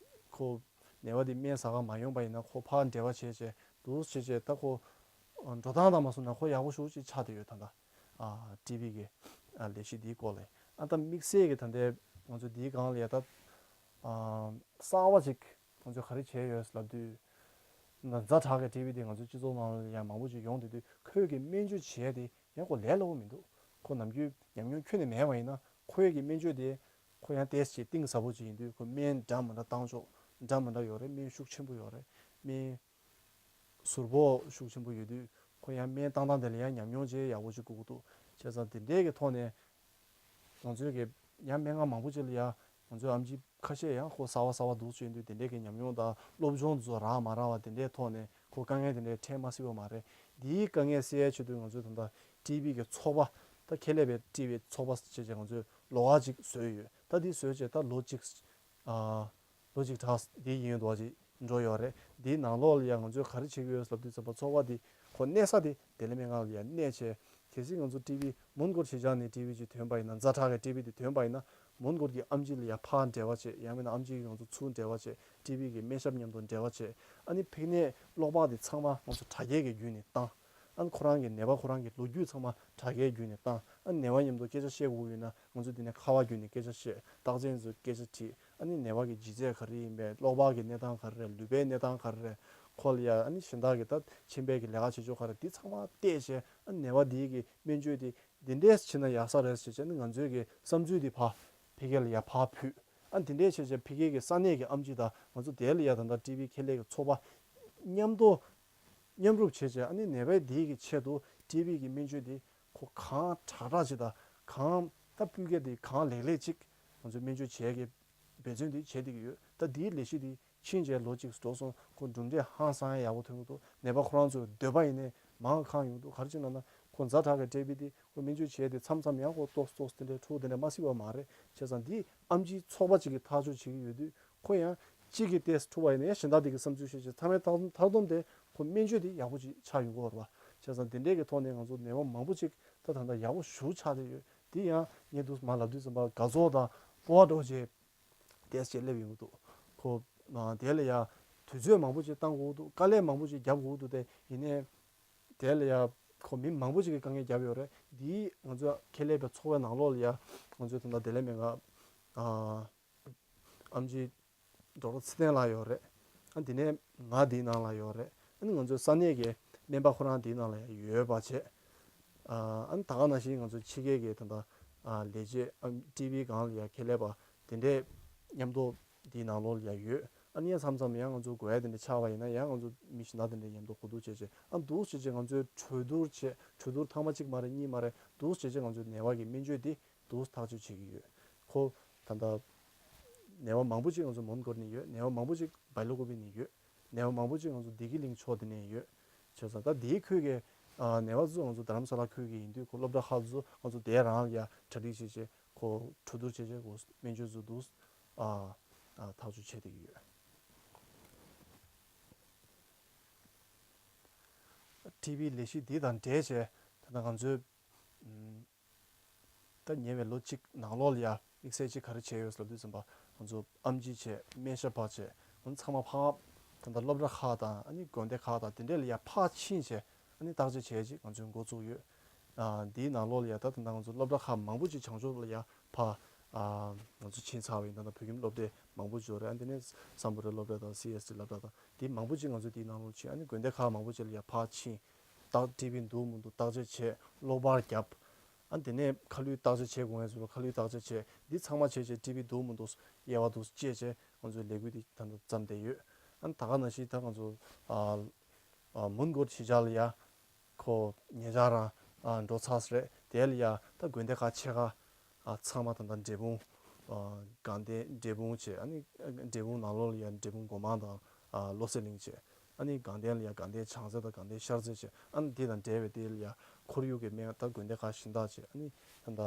ཁོ་ནད་པ་དེ་སྨན་ཟ་ག་མ་ཡོང་པ་ཡིན་ན་ཁོ་ཕར་འབྲེལ་བ་བྱས་བྱས་འདུག་བྱས་བྱས། ད་ཁོ་འགྲོ་སྟངས་དང་མ་སོང་ན་ཁོ་ཡག་པོ་ཞེ་པོ་ཅིག་ཆགས་བསྡད་ཡོད། ད་ལྟ་ཨ་ཊི་བི་གི་ཨ་ལས་གཞི་འདིའི་སྐོར་ལ། ཨ་ད་དམིགས་བསལ་གྱི་ད་ལྟའི་ང་ཚོ་འདིའི་སྒང་ལ་ཡ་ད་ཨ་གསར་པ་ཅིག་ང་ཚོས་ག་རེ་བྱས་ཡོད་ལབ་དུས། ད་ཛ་དྲག་གི་ཊི་བི་དེ་ང་ཚོའི་སྤྱི་ཚོགས་ནང་ལ་ཡང་མང་པོ་ཅིག་ཡོང་བསྡད་དུས་ཁོས་ཀྱི་སྨན་བཅོས་བྱས་དེ་ཡང་ཁོ་ལས་སླ་པོ་མི་འདུག་ཁོ་ནམ་རྒྱུན་ཉམས་མྱོང་ཁྱོན་ནས་མེད་པ་ཡིན་ན་ཁོའི་གི་སྨན་བཅོས་དེ་ཁོ་ཡང་ཏོག་ཙམ་གཏིང་ཟབ་པོ་ཅིག་ཡིན་དུས་ཁོ་སྨན་འདྲ་མི་འདྲ་བཏང་ཕྱོགས་འདྲ་མི་འདྲ་ཡོད་རེད། སྨན་ཤུགས་ཆེན་པོ་ཡོད་རེད། སྨན་ཟུར་པོ་ཤུགས་ཆེན་པོ་ཡོད་དུས་ཁོ་ཡང་སྨན་བཏང་སྟངས་དེ་ལ་ཡང་ཉམས་མྱོང་ཅིག་ཡག་པོ་ཅིག་དགོས་ཀྱི་འདུག་བྱས་ཙང་དེ་འདྲའི་གི་ཐོག་ནས་ང་ཚོའི་གི་ཡང་སྨན་ཁང་མང་པོ་ཅིག་ལ་ཡང་ང་ཚོའི་ཨེམ་ཆི་ཁ་ཤས་ཡང་ཁོ་གསར་པ་གསར་པ་འདུག་བྱས་དུས་དེ་འདྲའི་གི་ཉམས་མྱོང་དང་སློབ་སྦྱོང་དེ་ཚོ་རག་མ་རག་པ་དེ་འདྲའི་ཐོག་ནས་ཁོ་དཀའ་ངལ་དེ་འདྲའི་འཕྲད་མ་སྲིད་པ་མ་རེད། འདིའི་དཀའ་ངལ་སེལ་ཡའི་ཆེད་དུ་ང་ཚོས་ད་ལྟ་ཊི་བི་གི་ཚོགས་པ་ད་ཁེ་ལས་པའི་ཊི་བི་ཚོགས་པ་བྱས་བྱས་ང་ཚོས་ལོ་ག་ཅིག་བཟོས་ཡོད། ད་འདི་བཟོས་བྱས་ད་ལོ་གཅིག་ཨ་ལོ་གཅིག་གྲངས་འདི་ཡིན་འདུག་ཅིག་འགྲོ་ཡོད་རེད། འདིའི་ནང་ལོགས་ལ་ཡང་ང་ཚོས་ག་རེ་བྱེད་ཀྱི་ཡོད་ལབ་དུས་ཙམ་པ་ཚོགས་པ་འདི་ཁོ་གནས་ས་དེ་བདེ་ལེགས་སྨན་ཁང་ལ་ཡང་གནས་བྱས། གལ་སྲིད་ང་ཚོ་ཊི་བི་མོན་གྷོར་གཞིས་ཆགས་ནས་ཊི་བི་ཅིག་ཐོན་པ་ཡིན་ན་ཛ་དྲག་གི་ཊི་བི་དེ་ཐོན་པ་ཡིན་ན་མོན་གྷོར་གྱི་ཨེམ་ཆི་ལ་ཡང་ཕར་འབྲེལ་བ་བྱས། ཡང་མིན་ན་ཨེམ་ཆི་གིས་ང་ཚོ་ཚུར་འབྲེལ་བ་བྱས། ཊི་བི་གི་སྨན་ཞབས་མཉམ་དུ་འབྲེལ་བ་བྱས། ཨ་ནི་ཕིག་ནེ་གློག་པར་དེ་ཚང་མ་ང་ཚོ་དྲ་རྒྱའི་གི་བརྒྱུད་ནས་བཏང་། ཨ་ནི་ཁོ་རང་གི་ནད་པ་ཁོ་རང་གི་ལོ་རྒྱུས་ཚང་མ་དྲ་རྒྱའི་བརྒྱུད་ནས་བཏང་། ཨ་ནི་ནད་པ་མཉམ་དུ་སྐད་ཆ་བཤད་དགོས་ཡོད་ན་ང་ཚོ་འདི་ནས་ཁ་པར་བརྒྱུད་ནས་སྐད་ཆ་བཤད། རྟགས་མཚན་ཚོའི་སྐད་ཆ་དྲིས། ཨ་ནི་ནད་པ་གི་ལྗིད་ཚད་ག་རེ་ཡིན་པས། གློག་པར་གྱི་གནས་སྟངས་ག་རེ་རེད། ལུད་པའི་གནས་སྟངས་ག་རེ་རེད། ཁོ་ལ་ཡ་ཨ་ནི་གཞན་དག་གི་ད་མཆིན་པའི་གི་ལས་ཀ་བྱེད་ཕྱོགས་ག་རེ། འདི་ཚང་མ་བལྟས་བྱས། ཨ་ནི་ནད་པ་འདིའི་གི་སྨན་བཅོས་དེ་འདི་འདྲས་བྱས་ན་ཡག་ས་རེད་ཟེར་བྱས་ནས་ང་ཚོའི་གི་བསམ་ཚུལ་འདི་ཕར་ཕ་གི་ལ་ཡ་ཕར་ཕུལ། ཨ་ནི་འདི་འདྲས་བྱས་བྱས་ཕ་གི་གི་ས་གནས་ཀྱི་ཨེམ་ཆི་དང་ང་ཚོ་དེ་ལ་ཡ་ད་ལྟ་ཊི་བི་ཁེ་ལས་ཀྱི་ཚོགས་པ་མཉམ་དུ་མཉམ་རུབ་བྱས་བྱས། ཨ་ནི་ནད་པ་འདིའི་གི་ཆེད་དུ་ཊི་བི་གི་སྨན་བཅོས་འདི་ཁོ་གང་དྲག་དྲག་ཅིག་དང་གང་ད་སྤུས་ཀ་འདི་གང་ལེགས་ལེགས་ཅིག་ང་ཚོས་སྨན་བཅོས་བྱས་གི་འབད་བརྩོན་འདི་བྱས་བསྡད་ཀྱི་ཡོད། ད་འདིའི་ལས་གཞི་འདི་ཕྱིན་བྱས་ལོ་གཅིག་འགྲོ་སོང་། ཁོ་གྲུབ་འབྲས་ཧང་སང་ཡག་པོ་ཐོན་གྱི་འདུག་ནད་པ་ཁོ་རང་ཚོའི་འདོད་པ་ཡིན་ནའི་མང་གང་ཡོང་འདུག་ག་རེ་བྱས་ན་ན་ཁོ་ཛ་དྲག་གི་ཊི་བི་འདི་ཁོ་སྨན་བཅོས་བྱས་ཏེ་མཚམས་མཚམས་ཡང་ཁོ་ཏོག་ཙམ་ཏོག་ཙམ་དེ་འདྲའི་འཁྲུག་དེ་འདྲ་མ་སྲིད་པ་མ་རེད། བྱས་ཙང་འདི་ཨེམ་ཆིའི་ཚོགས་པ་གཅིག་གིས་ཐག་གཅོད་བྱེད་ཀྱི་ཡོད་དུས་ཁོ་ཡང་གཅིག་གིས་ཏོག་ཙམ་འཁྲུག་པ་ཡིན་ན་ཡང་གཞན་དག་དེ་གི་བསམ་ཚུལ་བཤད་བྱས་ཚང་མའི་མཐའ་མཐའ་སྡོམ་དེ་ཁོ་སྨན་བཅོས་དེ་ཡག་པོ་ཅིག་ཆགས་ཡོང་གི་ཡོད་རེད་པ། བྱས་ཙང་དེ་འདྲའི་གི་ཐོག་ནས་ང་ཚོ་ནད་པ་མང་པོ་ཅིག་ད་ད་ལྟ་ཡག་པོ་ཞེ་པོ་ཆགས་བསྡད་ཡོད། དེ་ཡང་ངས་འདུག་མ་ལབ་དུས་ཙམ་པ་དགའ་ཚོར་དང་སྤོབས་པ་འདྲ་བོ་ཅིག་ཏོག་ཙམ་སླེབས་ཡོང་གི་འདུག་ཁོ་ཨ་དེ་ལ་ཡ་དུས་ཚོད་མང་པོ་ཅིག་བཏང་དགོས་ཀྱི་འདུག་དཀའ་ལས་མང་པོ་ཅིག་རྒྱབ་དགོས་ཀྱི་འདུག་དེ་ཡིན་ནའི་དེ་ལ་ཡ་ཁོ་མི་མང་པོ་ཅིག་གིས་དཀའ་ངལ་རྒྱབ་ཡོད་རེད། འདིའི་ང་ཚོ་ཁེ་ལས་པའི་ཚོགས་པའི་ནང་ལོགས་ལ་ཡ་ང་ཚོའི་ད་ལྟ་བདེ་ལེགས་སྨན་ཁང་ཨ་ཨེམ་ཆི་ཌོག་ཊར་ཚེ་བརྟན་ལགས་ཡོད་རེད། ཨ་དེ་ནས་ང་འདིའི་ནང་ལ་ཡོད་རེད། ཨ་ནི་ང་ཚོའི་ས་གནས་ཀྱི་སྨན་པ་ཁོ་རང་འདིའི་ནང་ལ་ཡ་ཡོད་པ་བྱས། ཨ་ཨ་ནི་ད་ག་ནང་བཞིན་ང་ཚོ་ཕྱི་རྒྱལ་གྱི་ད་ལྟ་ཨ་ལས་བྱེད་ཨ་ཊི་བི་སྒང་ལ་ཡ་ཁེ་ལས་པ་དེ་འདྲས་མཉམ་དུ་འདིའི་ནང་ལོགས་ལ་ཡ་ཡོད། ཨ་ནི་ཡང་མཚམས་མཚམས་ཡང་ང་ཚོ་དགོས་ཡ་དེ་འདྲ་ཆགས་པ་ཡིན་ན་ཡང་ང་ཚོ་མི་གཞན་དག་དེ་འདྲ་མཉམ་དུ་གོ་བསྡུར་བྱས་བྱས། ཨ་འདུག་བྱས་བྱས་ང་ཚོའི་གྲོས་བསྡུར་བྱས། གྲོས་བསྡུར་ཐེངས་མ་གཅིག་མ་རེད་གཉིས་མ་རེད། འདུག་བྱས་བྱས་ང་ཚོའི་ནད་པ་གི་སྨན་བཅོས་དེ་འདུག་ཐག་གཅོད་བྱེད་ཀྱི་ཡོད། ཁོ་ད་ལྟ་ནད་པ་མང་པོ་ཅིག་ང་ཚོ་མོན་གྷོ་ནས་ཡོད། ནད་པ་མང་པོ་ཅིག་སྦེལ་ཀོབ་ནས་ཡོད། ནད་པ་མང་པོ་ཅིག་ང་ཚོ་བདེ་སྐྱིད་གླིང་ཕྱོགས་དེ་ནས་ཡོད། བྱས་ཙང་ད་དེའི་ཁུལ་གྱི་ཨ་ནད་པ་ཚོ་ང་ཚོ་རྡ་རམ་ས་ལ་ཁུལ་གྱི་ཡིན་དུས་ཁོ་སློབ་གྲྭ་ཁག་ཚོ་ང་ཚོ་དེ་རང་ལ་ཡ་གྲ་སྒྲིག་བྱས་བྱས་ཁོ་གྲོས་བསྡུར་བྱས་བྱས་ཁོ་སྨན་བཅོས་ཚོ་འདུག་ཨ་ཨ་ཐག་གཅོད་བྱས་བསྡད་ཀྱི་ཡོད། ཊི་བི་ལས་གཞི་འདི་དང་འབྲེལ་བྱས་ད་ལྟ་ང་ཚོའི་ཨམ། ད་ཉེ་བའི་ལོ་གཅིག་ནང་ལོགས་ལ་ཡ་དམིགས་བསལ་གཅིག་ག་རེ་བྱས་ཡོད་ལབ་དུས་ཙམ་པ་ང་ཚོ་ཨེམ་ཆི་བྱས། སྨན་ཞབས་པ་བྱས། ང་ཚོ་ཚང་མ་ཕར་ད་ལྟ་སློབ་གྲྭ་ཁག་དང་ཨ་ནི་དགོན་སྡེ་ཁག་དང་དེ་འདྲས་ལ་ཡ་ཕར་ཕྱིན་བྱས་ཨ་ནི་བརྟག་དཔྱད་བྱས་ཅིག་ང་ཚོས་འགོ་བཙུགས་ཡོད། ཨ་འདིའི་ནང་ལོགས་ལ་ཡ་ད་ད་ལྟ་ང་ཚོ་སློབ་གྲྭ་ཁག་མང་པོ་ཅིག་བྱང་ཕྱོགས་ལ་ཡ་ཕར་ཨ་ང་ཚོ་ཕྱིན་ཚར་བ་ཡིན། ད་ལྟ་བོད་ཁྱིམ་སློབ་གྲྭ་མང་པོ་ཅིག་ཡོད་རེད། ཨ་འདི་ནས་སམ་བྷོ་ཊ་སློབ་གྲྭ་དང་སི་ཨེས་ཊི་སློབ་གྲྭ་དང་དེ་མང་པོ་ཅིག་ང་ཚོ་དེའི་ནང་ལོགས་ཕྱིན། ཨ་ནི་དགོན་སྡེ་ཁག་མང་པོ་ཅིག་ལ་ཡ་ཕར་ཕྱིན། བརྟག་ཊི་བི་འདུག་མི་འདུག་བརྟག་དཔྱད་བྱས། གློག་པར་བརྒྱབ། ཨ་དེ་ནས་ཁ་ལུད་བརྟག་དཔྱད་བྱེད་དགོས་ངེས་ཚོ་ལ་ཁ་ལུད་བརྟག་དཔྱད་བྱས། འདི་ཚང་མ་བྱས་བྱས་ཊི་བི་འདུག་མི་འདུག་དབྱེ་བ་འདུག་དཔྱད་བྱས་ང་ཚོའི་ལས་འགུལ་འདི་ད་ལྟ་མཚམས་བསྡད་ཡོད། ཨ་ད་ག་ནང་བཞིན་ད་ང་ཚོ་ཨ་ཨ་མོན་གྷོ་གཞིས་ཆགས་ལ་ཡ་ཁོ་ཉེ་ཆར་རང་ཨ་འགྲོ་ཚར་ས་རེད། དེ་ལ་ཡ་ད་དགོན་སྡེ་ཁག་ཆེ་ཁག་ཨ་ཚང་མ་ད་ལྟ་འབྲས་སྤུངས་ཨ་དགའ་ལྡན་འབྲས་སྤུངས་བྱས། ཨ་ནི་འབྲས་སྤུངས་ནང་ལོགས་ལ་ཡ་འབྲས་སྤུངས་སྒོ་མང་དང་ ཨ་བློ་གསལ་གླིང་བྱས། ཨ་ནི་དགའ་ལྡན་ལ་ཡ་དགའ་ལྡན་བྱང་རྩེ་དང་དགའ་ལྡན་ཤར་རྩེ་བྱས། ཨ་ནི་དེ་དང་འབྲེལ་བའི་དེ་ལ་ཡ་ཁོར་ཡུག་གི་སྨན་ད་དགོན་སྡེ་ཁག་གཞན་དག་བྱས། ཨ་ནི་ད་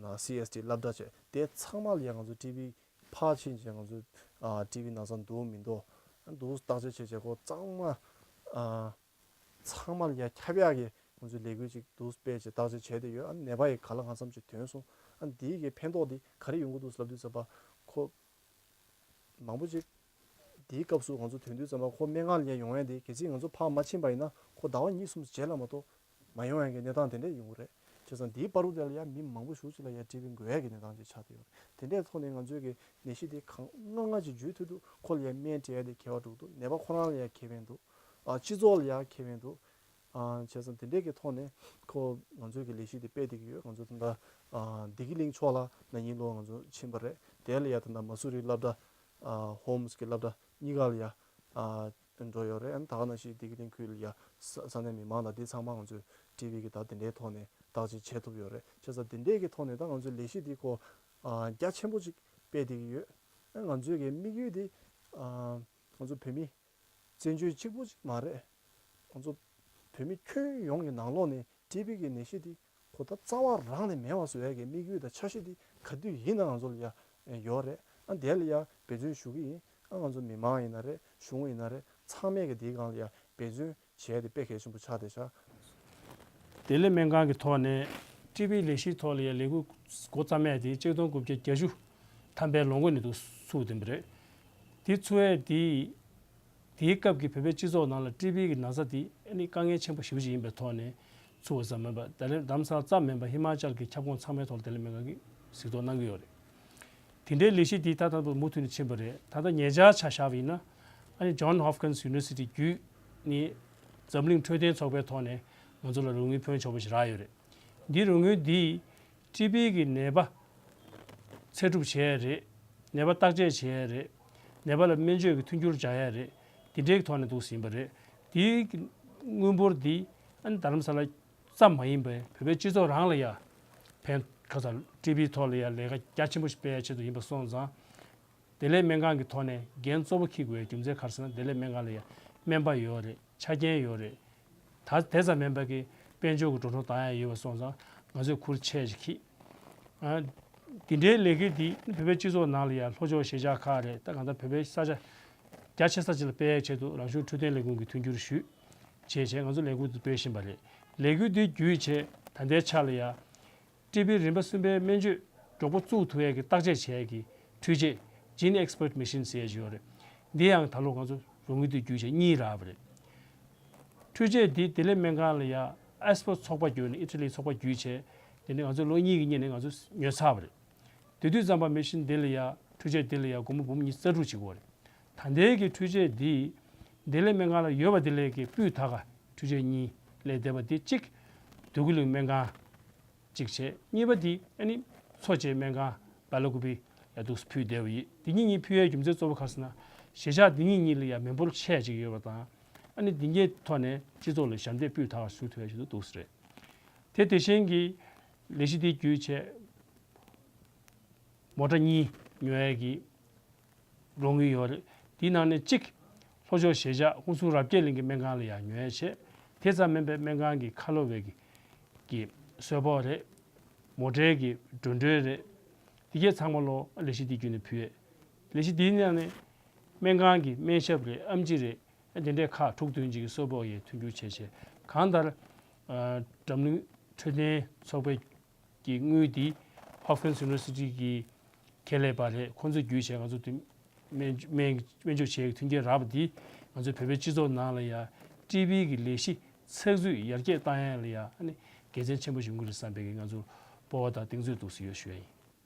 ལྟ་སི་ཨེས་ཊི་སློབ་གྲྭ་བྱས། དེ་ཚང་མ་ལ་ཡ་ང་ཚོ་ཊི་བི་ཕར་ཕྱིན་བྱས། ང་ཚོ་ཨ་ཊི་བི་ན་ཚ་འདུག་མི་འདུག་ཨ་འདུག་བརྟག་དཔྱད་བྱས་བྱས། ཁོ་གཙང་མ་ཨ་ཚང་མ་ལ་ཡ་ཁྱབ་ཡག་གི་ང་ཚོའི་ལས་འགུལ་ཅིག་འདུག་སྤེལ་བྱས་བརྟག་དཔྱད་བྱས་བསྡད་ཡོད། ཨ་ནི་ནད་པ་ཡི་ག་ལ་གང་འཚམ་ཅིག་ཐོན་སོང་། ཨ་ནི་དེའི་གི་ཕན་ཐོགས་དེ་ག་རེ་ཡོང་གི་འདུག་ལབ་དུས་ཙམ་པ་ཁོ་མང་པོ་ཅིག་དེའི་སྐབས་སུ་ང་ཚོ་ཐོན་དུས་ཙམ་པ་ཁོ་སྨན་ཁང་ལ་ཡ་ཡོང་ཡ་དེ་གལ་སྲིད་ང་ཚོ་ཕར་མ་ཕྱིན་པ་ཡིན་ན་ཁོ་ཟླ་བ་གཉིས་གསུམ་རྗེས་ལ་མ་གཏོགས་མ་ཡོང་ཡ་གི་གནས་སྟངས་དེ་འདྲས་ཡོང་གི་རེད། བྱས་ཙང་དེའི་བར་དུ་དེ་ལ་ཡ་མི་མང་པོ་ཞེ་པོ་ཅིག་ལ་ཡ་ཊི་བི་འགོས་ཡ་གི་གནས་སྟངས་ཅིག་ཆགས་བསྡད་ཡོད་རེད། དེ་འདྲས་ཐོག་ནས་ང་ཚོའི་གི་ནད་གཞི་དེ་གང་སྔ་སྔ་ཅིག་འཇུས་ཐུབ་དུས་ཁོ་ལ་ཡ་སྨན་སྤྲད་ཡ་དེ་གལ་བ་འགྲོ་གི་འདུག་ནད་པ་ཁོ་རང་ལ་ཡ་ཁེ་ཕན་འདུག་ཨ་སྤྱི་ཚོགས་ལ་ཡ་ཁེ་ཕན་འདུག་ཨ་བྱས་ཙང་དེ་འདྲས་ཀྱི་ཐོག་ནས་ཁོ་ང་ཚོའི་གི་ལས་གཞི་དེ་སྤེལ་བསྡད་ཀྱི་ཡོད། ང་ཚོ་ད་ལྟ་ཨ་བདེ་སྐྱིད་གླིང་ཕྱོགས་ལ་ན་ནིང་ལོ་ང་ཚོ་ཕྱིན་པ་རེད། དེ་ལ་ཡ་ད་ལྟ་མ་སུ་རི་སློབ་གྲྭ་ཨ་ཧོམ་སི་གི་སློབ་གྲྭ་གཉིས་ཀ་ལ་ཡ་ཨ་འགྲོ་ཡོད་རེད། ཨ་ནི་ད་ག་ནང་བཞིན་བདེ་སྐྱིད་གླིང་ཁུལ་ལ་ཡ་ས་ས་གནས་མི་མང་དང་དེ་ཚང་མ་ང་ཚོས་ཊི་བི་གི་ད་དེ་འདྲའི་ཐོག་ནས་བརྟག་དཔྱད་བྱེད་ཐུབ་ཡོད་རེད། བྱས་ཙང་དེ་འདྲའི་གི་ཐོག་ནས་ད་ང་ཚོའི་ལས་གཞི་འདི་ཁོ་ཨ་རྒྱ་ཆེན་པོ་ཅིག་སྤེལ་བསྡད་ཀྱི་ཡོད། ཨ་ང་ཚོའི་གི་དམིགས་ཡུལ་འདི་ཨ་ང་ཚོ་བོད་མི་བཙན་བྱོལ་གཅིག་པུ་ཅིག་མ་རེད། ང་ཚོ་བོད་མི་ཁྱོན་ཡོངས་ཀྱི་ནང་ལོགས་ནས་ཊི་བི་གི་ནད་གཞི་འདི་ཁོ་ད་རྩ་བ་རང་ནས་མེད་པ་བཟོ་ཡ་གི་དམིགས་ཡུལ་དང་འཆར་གཞི་འདི་ག་དུས་ཡིན་ན་ང་ཚོ་ལ་ཡ་ཡོད་རེད། ཨ་དེ་ལ་ཡ་འབད་བརྩོན་ཞུ་གི་ཡིན། ཨ་ང་ཚོ་མི་མང་ཡིན་ན་རེད། གཞུང་ཡིན་ན་རེད། ཚང་མས་གི་དེའི་སྒང་ལ་ཡ་འབད་བརྩོན་བྱས་ཏེ་དཔེ་གལ་ཆེན་པོ་ཆགས་བསྡད་ཤག་བདེ་ལེགས་སྨན་ཁང་གི་ཐོག་ནས་ཊི་བི་ལས་གཞིའི་ཐོག་ལ་ཡ་ལས་འགུལ་འགོ་བརྩམས་ཡ་དེ་ཆིག་སྟོང་དགུ་བརྒྱ་བརྒྱད་ཅུ་ཐམ་པའི་ལོ་འགོ་ནས་འདུག་ཚུགས་བསྡད་པ་རེད། དེ་ཚུགས་ཡ་དེ་དེའི་སྐབས་ཀྱི་བོད་པའི་སྤྱི་ཚོགས་ནང་ལ་ཊི་བི་གི་ན་ཚ་དེ་ཨ་ནི་དཀའ་ངལ་ཆེན་པོ་ཞེ་པོ་ཅིག་ཡིན་པའི་ཐོག་ནས་ཚུགས་པ་ཙམ་མིན་པར་ད་ལན་རྡ་རམ་ས་ལ་ཙམ་མིན་པར་ཧི་མ་ཅལ་གྱི་ཁྱབ་ཁོངས་ཚང་མའི་ཐོག་ལ་བདེ་ལེགས་སྨན་ཁང་གིས་གཟིགས་རྟོག་གནང་གི་ཡོད་རེད། དེ་འདྲའི་ལས་གཞི་འདི་ད་ལྟ་བར་མུ་མཐུད་ནས་ཕྱིན་པ་རེད། ད་ལྟ་ཉེ་ཆར་ཆ་བཞག་པ་ཡིན་ན་ཨ་ནི་John Hopkins University བརྒྱུད་ནས་འཛམ་གླིང་འཕྲོད་བསྟེན་ཚོགས་པའི་ཐོག་ནས་ང་ཚོ་ལ་རོགས་དངུལ་ཕོན་ཆེན་པོ་ཞིག་རག་ཡོད་རེད། འདི་རོགས་དངུལ་འདིས་ཊི་བི་གི་ནད་པ་ཚེ་སྒྲུབ་བྱེད་ཡ་རེད། ནད་པ་བརྟག་དཔྱད་བྱེད་ཡ་རེད། ནད་པ་ལ་སྨན་བཅོས་ཀྱི་མཐུན་འགྱུར་སྦྱང་ཡ་རེད། འདི་འདྲའི་ཐོག་ནས་འདུག་ཟིན་པ་རེད། དེའི་དངུལ་འབོར་འདི་ཨ་ནི་རྡ་རམ་ས་ལ་ཙམ་མ་ཡིན་པའི་བོད་པའི་སྤྱི་ཚོགས་རང་ལ་ཡ་ཕན་ཁ་ཚ་ཊི་བི་ཐོག་ལ་ཡ་ལས་ཀ་རྒྱ་ཆེན་པོ་ཞིག་སྤེལ་ཡ་ཆེད་དུ་ཡིན་པ་སོང་ཙང་། བདེ་ལེགས་སྨན་ཁང་གི་ཐོག་ནས་འགན་གཙོ་བོ་འཁྱེར་དགོས་པའི་རྒྱུ་མཚན་ག་རེ་ཟེར་ན། བདེ་ལེགས་སྨན་ཁང་ལ་ཡ་སྨན་པ་ཡོད་རེད། ཆ་རྐྱེན་ཡོད་རེད། ད་དེ་ཙམ་མིན་པ་གི་དཔལ་འབྱོར་གྱི་འགྲོ་གྲོན་གཏོང་ཡ་ཡོད་པ་སོང་ཙང་ང་ཚོས་ཁུར་ཆེ་ཞིག་འཁྱེར། ཨ་འདི་འདྲའི་ལས་འགུལ་འདི་བོད་པའི་སྤྱི་ཚོགས་ནང་ལ་ཡ་ལྷོ་ཕྱོགས་གཞིས་ཆགས་ཁག་རེད། ད་གང་ལྟར་བོད་པའི་ས་ཆ་རྒྱ་ཆེ་ས་ཅིག་ལ་སྤེལ་ཡའི་ཆེད་དུ་རང་གཞུང་འཕྲོད་བསྟེན་ལས་ཁུངས་ཀྱིས་མཐུན་འགྱུར་ཞུས་བྱས་བྱས་ང་ཚོ་ལས་འགུལ་འདི་སྤེལ་བཞིན་པ་རེད། ལས་འགུལ་འདི་བརྒྱུད་བྱས་ད་ལྟའི་ཆ་ལ་ཡ་ཊི་བི་རིམ་པ་གསུམ་པའི་སྨན་བཅོས་མགྱོགས་པོ་བཙུགས་ཐུབ་ཡས་ཀྱི་བརྟག་དཔྱད་བྱེད་ཡས་ཀྱི་འཕྲུལ་ཆས་Gene Expert Machine ཟེར་ཡས་ཅིག་ཡོད་རེད། འདི་ཡང་ད་ལོ་ང་ཚོ་རོགས་དངུལ་དེ་བརྒྱུད་བྱས་གཉིས་རག་པ་རེད། འཕྲུལ་ཆས་འདི་བདེ་ལེགས་སྨན་ཁང་ལ་ཡ་ཨེགས་པོ་ཚོགས་པ་བརྒྱུད་ནས་ཨི་ཊ་ལི་ཚོགས་པ་བརྒྱུད་བྱས་དེ་ནས་ང་ཚོ་ལོ་གཉིས་ཀྱི་སྔོན་ནས་ང་ཚོ་ཉོས་ཚར་བ་རེད། དེ་དུས་ཙམ་པ་མེ་ཤིན་འདི་ལ་ཡ་འཕྲུལ་ཆས་འདི་ལ་ཡ་སྒོར་མོ་འབུམ་ཉི་ཤུ་རྩ་དྲུག་ཅིག་ཡོད་རེད། ད་ལྟའི་གི་འཕྲུལ་ཆས་འདི་བདེ་ལེགས་སྨན་ཁང་ལ་ཡོད་པ་དེ་ལས་ཀྱི་སྤུས་དག་ག་འཕྲུལ་ཆས་གཉིས་ལས་འདས་པ་འདི་གཅིག་འདོད་རྒུ་གླིང་སྨན་ཁང་གཅིག་བྱས། གཉིས་པ་འདི་ཨ་ནི་མཚོ་བྱེ་སྨན་ཁང་སྦེལ་ཀོབ་ལ་འདུག་སེ་ཕུལ་བསྡད་པ་ཡིན། འདི་གཉིས་གཉིས་ཕུལ་ཡའི་རྒྱུ་མཚན་གཙོ་བོ་ག་རེ་ཟེར་ན་གཞིས་ཆགས་འདི་གཉིས་གཉིས་ལ་ཡང་མི་འབོར་ཆེ་ཅིག་ཡོད་པ་དང་ཨ་ནི་འདི་གཉིས་ཐོག་ནས་སྤྱི་ཚོགས་ལ་ཞབས་འདེགས་སྤུས་དག་ཞུ་ཐུབ་ཡ་ཞིག་ཏུ་འདུག་སེ་རེད། དེ་དེ་བཞིན་གྱི་ལས་གཞི་འདི་བརྒྱུད་བྱས། མོ་ཊ་གཉིས་ཉོ་ཡས་ཀྱི་རོགས་དངུལ་ཡོད་རེད། དེའི་ནང་ནས་གཅིག་ལྷོ་ཕྱོགས་གཞིས་ཆགས་ཧུན་སུར་རབ་རྒྱས་གླིང་གི་སྨན་ཁང་ལ་ཡང་ཉོ་ཡས་བྱས། དེ་ཙམ་མིན་པའི་སྨན་ཁང་གི་ཁ་ལོ་བའི་གི་གི་གསོལ་ཕོགས་རེད། མོ་ཊའི་གི་འགྲོ་གྲོན་རེད། དེ་གས་ཚང་མ་ལོ་ལས་གཞི་འདི་བརྒྱུད་ནས་ཕུལ་ཡས། ལས་གཞི་འདིའི་ནང་ནས་སྨན་ཁང་གི་སྨན་ཞབས་རེད། ཨེམ་ཆི་རེད། དེ་འདྲའི་ཁག་དྲུག་བདུན་ཅིག་གི་གསོལ་ཕོགས་ཡས་མཐུན་འགྱུར་བྱས་བྱས། གང་ལྟར་ཨ་འཛམ་གླིང་འཕྲོད་བསྟེན་ཚོགས་པའི་གི་དངུལ་འདི་Hopkins University གི་ཁེ་ལས་པ་རེད། ཁོང་ཚོས་བརྒྱུད་བྱས་ང་ཚོ་དེ་སྨན་སྨན་སྨན་བཅོས་བྱེད་ཡག་མཐུན་རྐྱེན་རག་པ་འདིས་ང་ཚོའི་བོད་པའི་སྤྱི་ཚོགས་ནང་ལ་ཡང་ཊི་བི་གི་ལས་གཞི་ཚགས་ཚུད་ཡར་རྒྱས་བཏང་ཡག་ལ་ཡང་ཨ་ནི་དགེ་མཚན་ཆེན་པོ་ཞིག་ཡོང་གི་རེད་བསམ་པའི་གི་ང་ཚོ་སྤོབས་པ་དང་གདེང་ཚོད་འདུག་སེ་ཡོད་ཞུ་ཡ་ཡིན།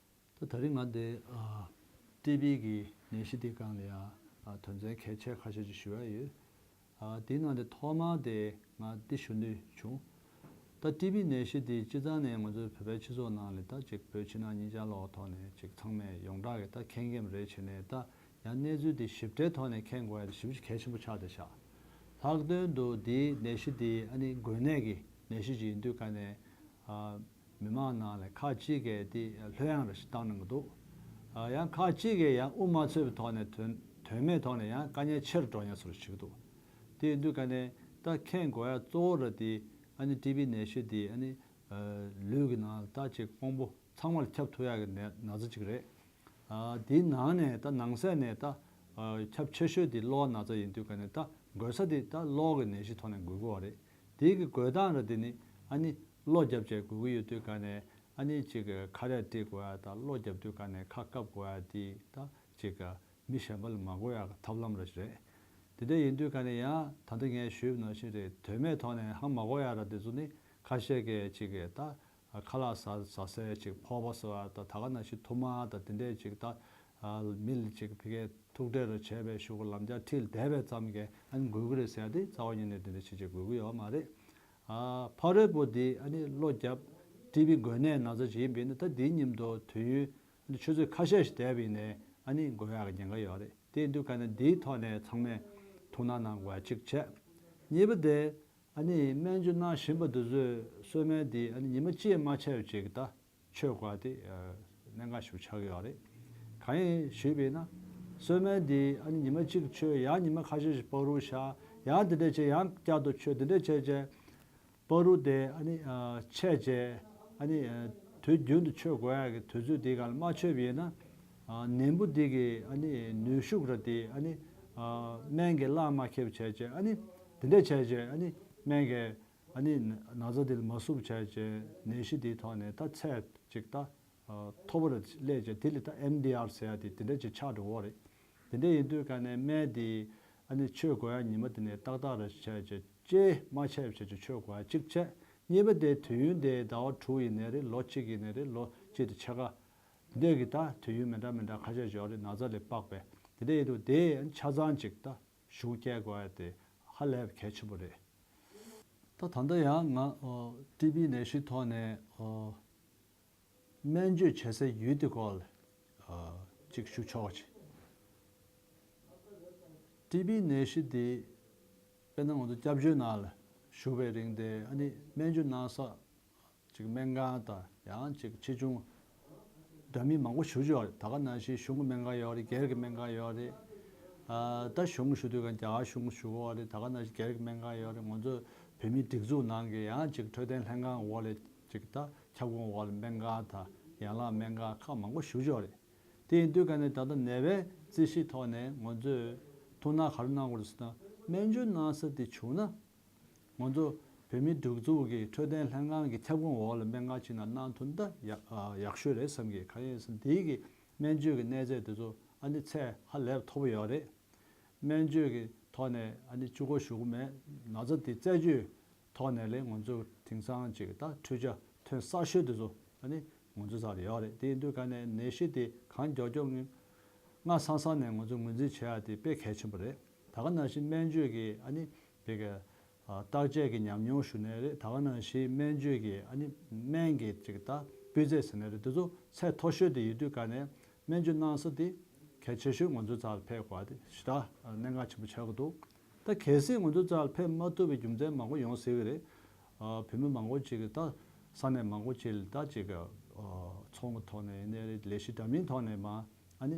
ད་ད་རིང་ང་འདི་ཨ་ཊི་བི་གི་ནད་གཞི་འདི་སྒང་ལ་ཡང་ཨ་དོན་ཚན་གལ་ཆེ་ཁ་ཤས་ཅིག་ཞུ་ཡ་ཡོད། ཨ་དེའི་ནང་དེ་ཐོག་མ་དེ་ང་འདི་ཞུ་འདོད་བྱུང་། ད་ཊི་བི་ནད་གཞི་འདི་སྤྱིར་བཏང་ནས་ང་ཚོའི་བོད་པའི་སྤྱི་ཚོགས་ནང་ལ་ད་ཅིག་བོད་ཕྱི་ནང་གཉིས་ཆར་ལོག་ཐོག་ནས་ཅིག་ཚང་མས་ཡོངས་གྲགས་ཀྱི་ད་མཁྱེན་གྱི་རེད། བྱས་ནས་ད་ཡང་གནས་ཚུལ་འདི་ཞིབ་ཕྲའི་ཐོག་ནས་མཁྱེན་དགོས་ཡ་དེ་ཞེ་པོ་ཅིག་གལ་ཆེན་པོ་ཆགས་བསྡད་ཤག་ལྷག་དོན་དུ་འདིའི་ནད་གཞི་འདི་ཨ་ནི་འགོས་ནད་ཀྱི་ནད་གཞི་ཅིག་ཡིན་དུས་ཀ་ནས་ཨ་མི་མང་ནང་ལ་ཁག་ཅིག་གིས་འདི་ལྷོད་ཡངས་རེ་ཞིག་བཏང་གནང་གི་འདུག་ཨ་ཡང་ཁག་ཅིག་གིས་ཡང་དབུ་མ་ཚོས་པའི་ཐོག་ནས་དོན་ དོན་མེད་ཐོག་ནས་ཡང་དཀའ་ངལ་ཆེ་རུ་འགྲོ་ཉེན་བཟོ་འདྲ་ཞིག་འདུག་དེ་ཡིན་དུས་ག་ནས་ད་མཁྱེན་དགོས་ཡ་གཙོ་བོ་ར་དེ་ཨ་ནི་ཊི་བི་ནད་གཞི་དེ་ཨ་ནི་ལུས་ཀྱི་ནང་ད་ཅིག་དབང་པོ་ཚང་མ་ལ་ཁྱབ་ཐུབ་ཡ་གི་ནད་ན་ཚ་ཅིག་རེད། དེའི་ནང་ནས་ད་ནང་གསེས་ནས་ད་ཁྱབ་ཆེ་ཤོས་དེ་གློ་བ་ན་ཚ་ཡིན་དུས་ག་ནས་ད་འགོས་ས་དེ་ད་གློ་གི་ནད་གཞི་ཐོག་ནས་འགོས་ཀྱི་ཡོད་རེད། དེའི་གི་འགོས་སྟངས་ར་དེ་ནི་ཨ་ནི་གློ་རྒྱབ་བྱས་འགོས་ཀྱི་ཡོད་དུས་ག་ནས་ཨ་ནི་ཅིག་ཁ་རས་དཀྲིས་དགོས་ཡ་ད་གློ་རྒྱབ་དུས་ག་ནས་ཁ་བཀབ་དགོས་ཡ་དེ་ད་ཅིག་མི་གཞན་པ་ལ་མ་འགོས་ཡ་གི་ཐབས་ལམ་ར་ཞིག་རེད། དེ་འདྲ་ཡིན་དུས་ག་ནས་ཡང་ད་ལྟ་ངས་ཞུས་པ་ནང་བཞིན་རེད། དོན་མེད་ཐོག་ནས་ཧ་མ་གོ་ཡ་ར་དེ་ཚོ་ནི་ཁ་ཤས་ཀྱིས་ཅིག་གིས་ད་ཁ་ལག་ཟ་ཟ་སའི་ཅིག་ཕོར་པ་ཟེར་བ་ད་ད་ག་ནང་བཞིན་ཐུར་མ་ད་དེ་འདྲས་ཅིག་ད་མི་ལ་ཅིག་ཕ་གིའི་ཐུག་འཕྲད་ར་བྱས་པའི་གཞུག་གུ་ལམ་རྒྱག་ཁྲིད་བསྡད་པའི་ཙམ་གྱིས་ཨ་ནི་འགོས་ཀྱི་རེད་ཟེར་ཡ་དེ་རྩ་བ་ཉིད་ནས་དེ་འདྲ་བྱེད་ཅིག་འགོས་ཀྱི་ཡོད་མ་རེད། ཕ་རོལ་པོ་འདི་ཨ་ནི་གློ་རྒྱབ་ཊི་བི་འགོས་ནད་ན་ཚ་ཅིག་ཡིན་པས་ན་ད་འདིའི་ཉིན་ཐོ་དུས་ཡུན་ཆུ་ཚོད་ཁ་ཤས་ཤིག་འདས་པ་ཡིན་ནའི་ཨ་ནི་འགོས་ཡག་གི་ཉེན་ཁ་ཡོད་རེད། དེ་ཡིན་དུས་ག་ནས་འདིའི་ཐོག་ནས་ཚང་མས་ཐུགས་སྣང་གནང་དགོས་པ་གཅིག་བྱས། གཉིས་པ་དེ་ཨ་ནི་སྨན་བཅོས་གནང་བཞིན་པ་འདི་ཚོས་གསོལ་སྨན་འདི་ཨ་ནི་ཉི་མ་གཅིག་མ་ཆད་པ་ཅིག་ད་མཆོད་དགོས་པ་དེ་གནད་འགག་ཞིག་ཆགས་ཀྱི་ཡོད་རེད། གང་ཡིན་ཞུས་པ་ཡིན་ན་གསོལ་སྨན་འདི་ཨ་ནི་ཉི་མ་གཅིག་མཆོད། ཡང་ཉི་མ་ཁ་ཤས་ཤིག་བར་དུ་བཞག། ཡང་འདི་འདྲ་བྱས་ཡང་བསྐྱར་དུ་མཆོད། འདི་འདྲ་བྱས་བྱས། བར་དུ་དེ་ཨ་ནི་ཆད་བྱས་ཨ་ནི་དུས་རྒྱུན་དུ་མཆོད་དགོས་ཡག་གི་དུས་ཚོད་དེ་ག་ལ་མ་མཆོད་པ་ཡིན་ན་ནད་འབུ་དེ་གི་ཨ་ནི་ནུས་ཤུགས་ར་དེ་ཨ་ནི་སྨན་གྱིས་གླགས་མ་ཁེལ་བྱས་བྱས་ཨ་ནི་དེ་འདྲ་བྱས་བྱས་ཨ་ནི་སྨན་གྱིས་ཨ་ནི་ན་ཚ་དེ་ལ་མ་བསུབ་བྱས་བྱས་ནད་གཞི་དེའི་ཐོག་ནས་ད་ཚད་ཅིག་ད་མཐོ་པོ་ར་སླེབས་བྱས་དེ་ལས་ད་ཨེམ་ཌི་ཨར་ཟེར་ཡག་དེ་དེ་འདྲ་ཅིག་ཆགས་འགྲོ་གི་རེད། དེ་འདྲ་ཡིན་དུས་ག་ནས་སྨན་དེ་ཨ་ནི་མཆོད་དགོས་ཡག་ཉི་མ་དེ་ནས་ཏག་ཏག་ར་བྱས་བྱས་ཅེས་མ་ཆད་བྱས་ཅེས་མཆོད་དགོས་ཡག་གཅིག་བྱས། གཉིས་པ་དེ་དུས་ཡུན་དེ་ཟླ་བ་དྲུག་ཡིན་ནའི་རེད། ལོ་གཅིག་ཡིན་ནའི་རེད། ལོ་གཅིག་དང་ཕྱེད་ཀ་འདི་གི་ད་དུས་ཡུན་མི་འདྲ་མི་འདྲ་ཁ་ཤས་ཤིག་ཡོད་རེད། ན་ཚ་ལས་དཔག་པའི་དེ་འདྲ་ཡིན་དུས་དེ་ཆ་ཚང་ཅིག་ད་གཞུང་བསྐྱལ་དགོས་ཡག་དེ་ཧ་ལས་པའི་གལ་ཆེན་པོ་རེད། ད་ད་ལྟ་ཡང་ང་ཨོ་ཊི་བི་ནད་གཞིའི་ཐོག་ནས་ཨོ་སྨན་བཅོས་བྱེད་སའི་ཡུལ་དེ་སྐོར་ལ་ཨ་ཅིག་ཞུ་ཆོག་ཅིག་ཊི་བི་ནད་གཞི་འདི་དཔེར་ན་ང་ཚོ་སྐྱབས་བཅོལ་ནང་ལ་བཞུགས་པའི་རིང་དེ་ཨ་ནི་སྨན་བཅོས་གནང་ས་ཅིག་སྨན་ཁང་དང་ཡང་ཅིག་ཆེ་ཆུང་འདྲ་མིན་མང་པོ་ཞེ་པོ་ཅིག་ཡོད་རེད། ད་ག་ནང་བཞིན་གཞུང་གི་སྨན་ཁང་ཡོད་རེད། སྒེར་གྱི་སྨན་ཁང་ཡོད་རེད། ཨ་ད་གཞུང་ཞུ་དུས་ག་རྒྱ་གར་གཞུང་ཞུ་གི་ཡོད་རེད། ད་ག་ནང་བཞིན་སྒེར་གྱི་སྨན་ཁང་ཡོད་རེད། ང་ཚོ་བོད་མིའི་སྒྲིག་འཛུགས་ནང་གི་ཡང་ཅིག་འཕྲོད་བསྟེན་ལྷན་ཁང་འོག་ལ་ཅིག་ད་ཁྱབ་ཁོངས་འོག་ལ་སྨན་ཁང་དང་ཡན་ལག་སྨན་ཁང་ཁག་མང་པོ་ཞེ་པོ་ཅིག་ཡོད་རེད། དེ་ཡིན་དུས་ག་ནས་ད་ལྟ་ནད་པའི་རྩིས་གཞིའི་ཐོག་ནས་ང་ཚོས་ཐུགས་སྣང་ག་རེ་གནང་དགོས་རེད་ཟེར་ན། སྨན་བཅོས་གནང་ས་དེ་བྱུང་ན་ང་ཚོ་བོད་མིའི་སྒྲིག་འཛུགས་ཀྱི་འཕྲོད་བསྟེན་ལྷན་ཁང་གི་ཁྱབ་ཁོངས་འོག་ལ་སྨན་ཁང་ཅིག་ནང་གནང་ཐུབ་ན་ད་ཡག་ཨ་ཡག་ཤོས་རེད་བསམ་གི། གང་ཡིན་ཟེར་ན་དེའི་གི་སྨན་བཅོས་ཀྱི་གནས་ཚད་དེ་ཚོ་ཨ་ནི་ཚད་ཧ་ལས་པ་མཐོ་པོ་ཡོད་རེད། སྨན་བཅོས་ཀྱི་ཐོག་ནས་ཨ་ནི་གཅིག་པོ་ཞུ་གི་མེད། ན་ཚ་དེ་རྩད་གཅོད་ཐོག་ནས་ལས་ང་ཚོ་དེང་སང་ཅིག་ད་འཕྲུལ་ཆ་ཐོན་གསར་ཤོས་དེ་ཚོ་ཨ་ནི་ང་ཚོ་རྩ་ལ་ཡོད་རེད། དེ་ཡིན་དུས་ག་ནས་ནད་གཞི་དེ་གང་མགྱོགས་མགྱོགས་ངང་སང་སང་ནས་ང་ཚོ་ངོས་འཛིན་བྱེད་ཡ་དེ་དཔེ་གལ་ཆེན་པོ་རེད། ད་ག་ནང་བཞིན་སྨན་བཅོས་ཀྱི་ཨ་ནི་བི་ག་བརྟག་དཔྱད་ཀྱི་ཉམས་མྱོང་ཞུ་ནའི་རེད། ད་ག་ནང་བཞིན་སྨན་བཅོས་ཀྱི་ཨ་ནི་སྨན་གྱི་ཅིག་ད་སྤུས་ཚད་ཟེར་ནའི་རེད། དེ་ཚོ་ཚད་མཐོ་ཤོས་དེ་ཡིན་དུས་ག་ནས་སྨན་བཅོས་གནང་ས་དེ་གལ་ཆེ་ཤོས་ང་ཚོའི་རྩ་ལ་ཕེབས་དགོས་པ་དེ་ཞེ་དྲག་གནད་འགག་ཆེན་པོ་ཆགས་ཀྱི་འདུག་ད་གལ་སྲིད་ང་ཚོའི་རྩ་ལ་ཕེབས་མ་ཐུབ་པའི་རྒྱུ་མཚན་མང་པོ་ཡོང་སྲིད་ཀྱི་རེད། ཨ་བོད་མི་མང་པོ་ཅིག་གིས་ད་ས་གནས་མང་པོ་ཅིག་ལ་ད་ཅིག་གི་ཨ་ཚོང་གི་ཐོག་ནས་ཡིན་ནའི་རེད། ལས་གཞི་འདྲ་མིན་ཐོག་ནས་མ་ཨ་ནི་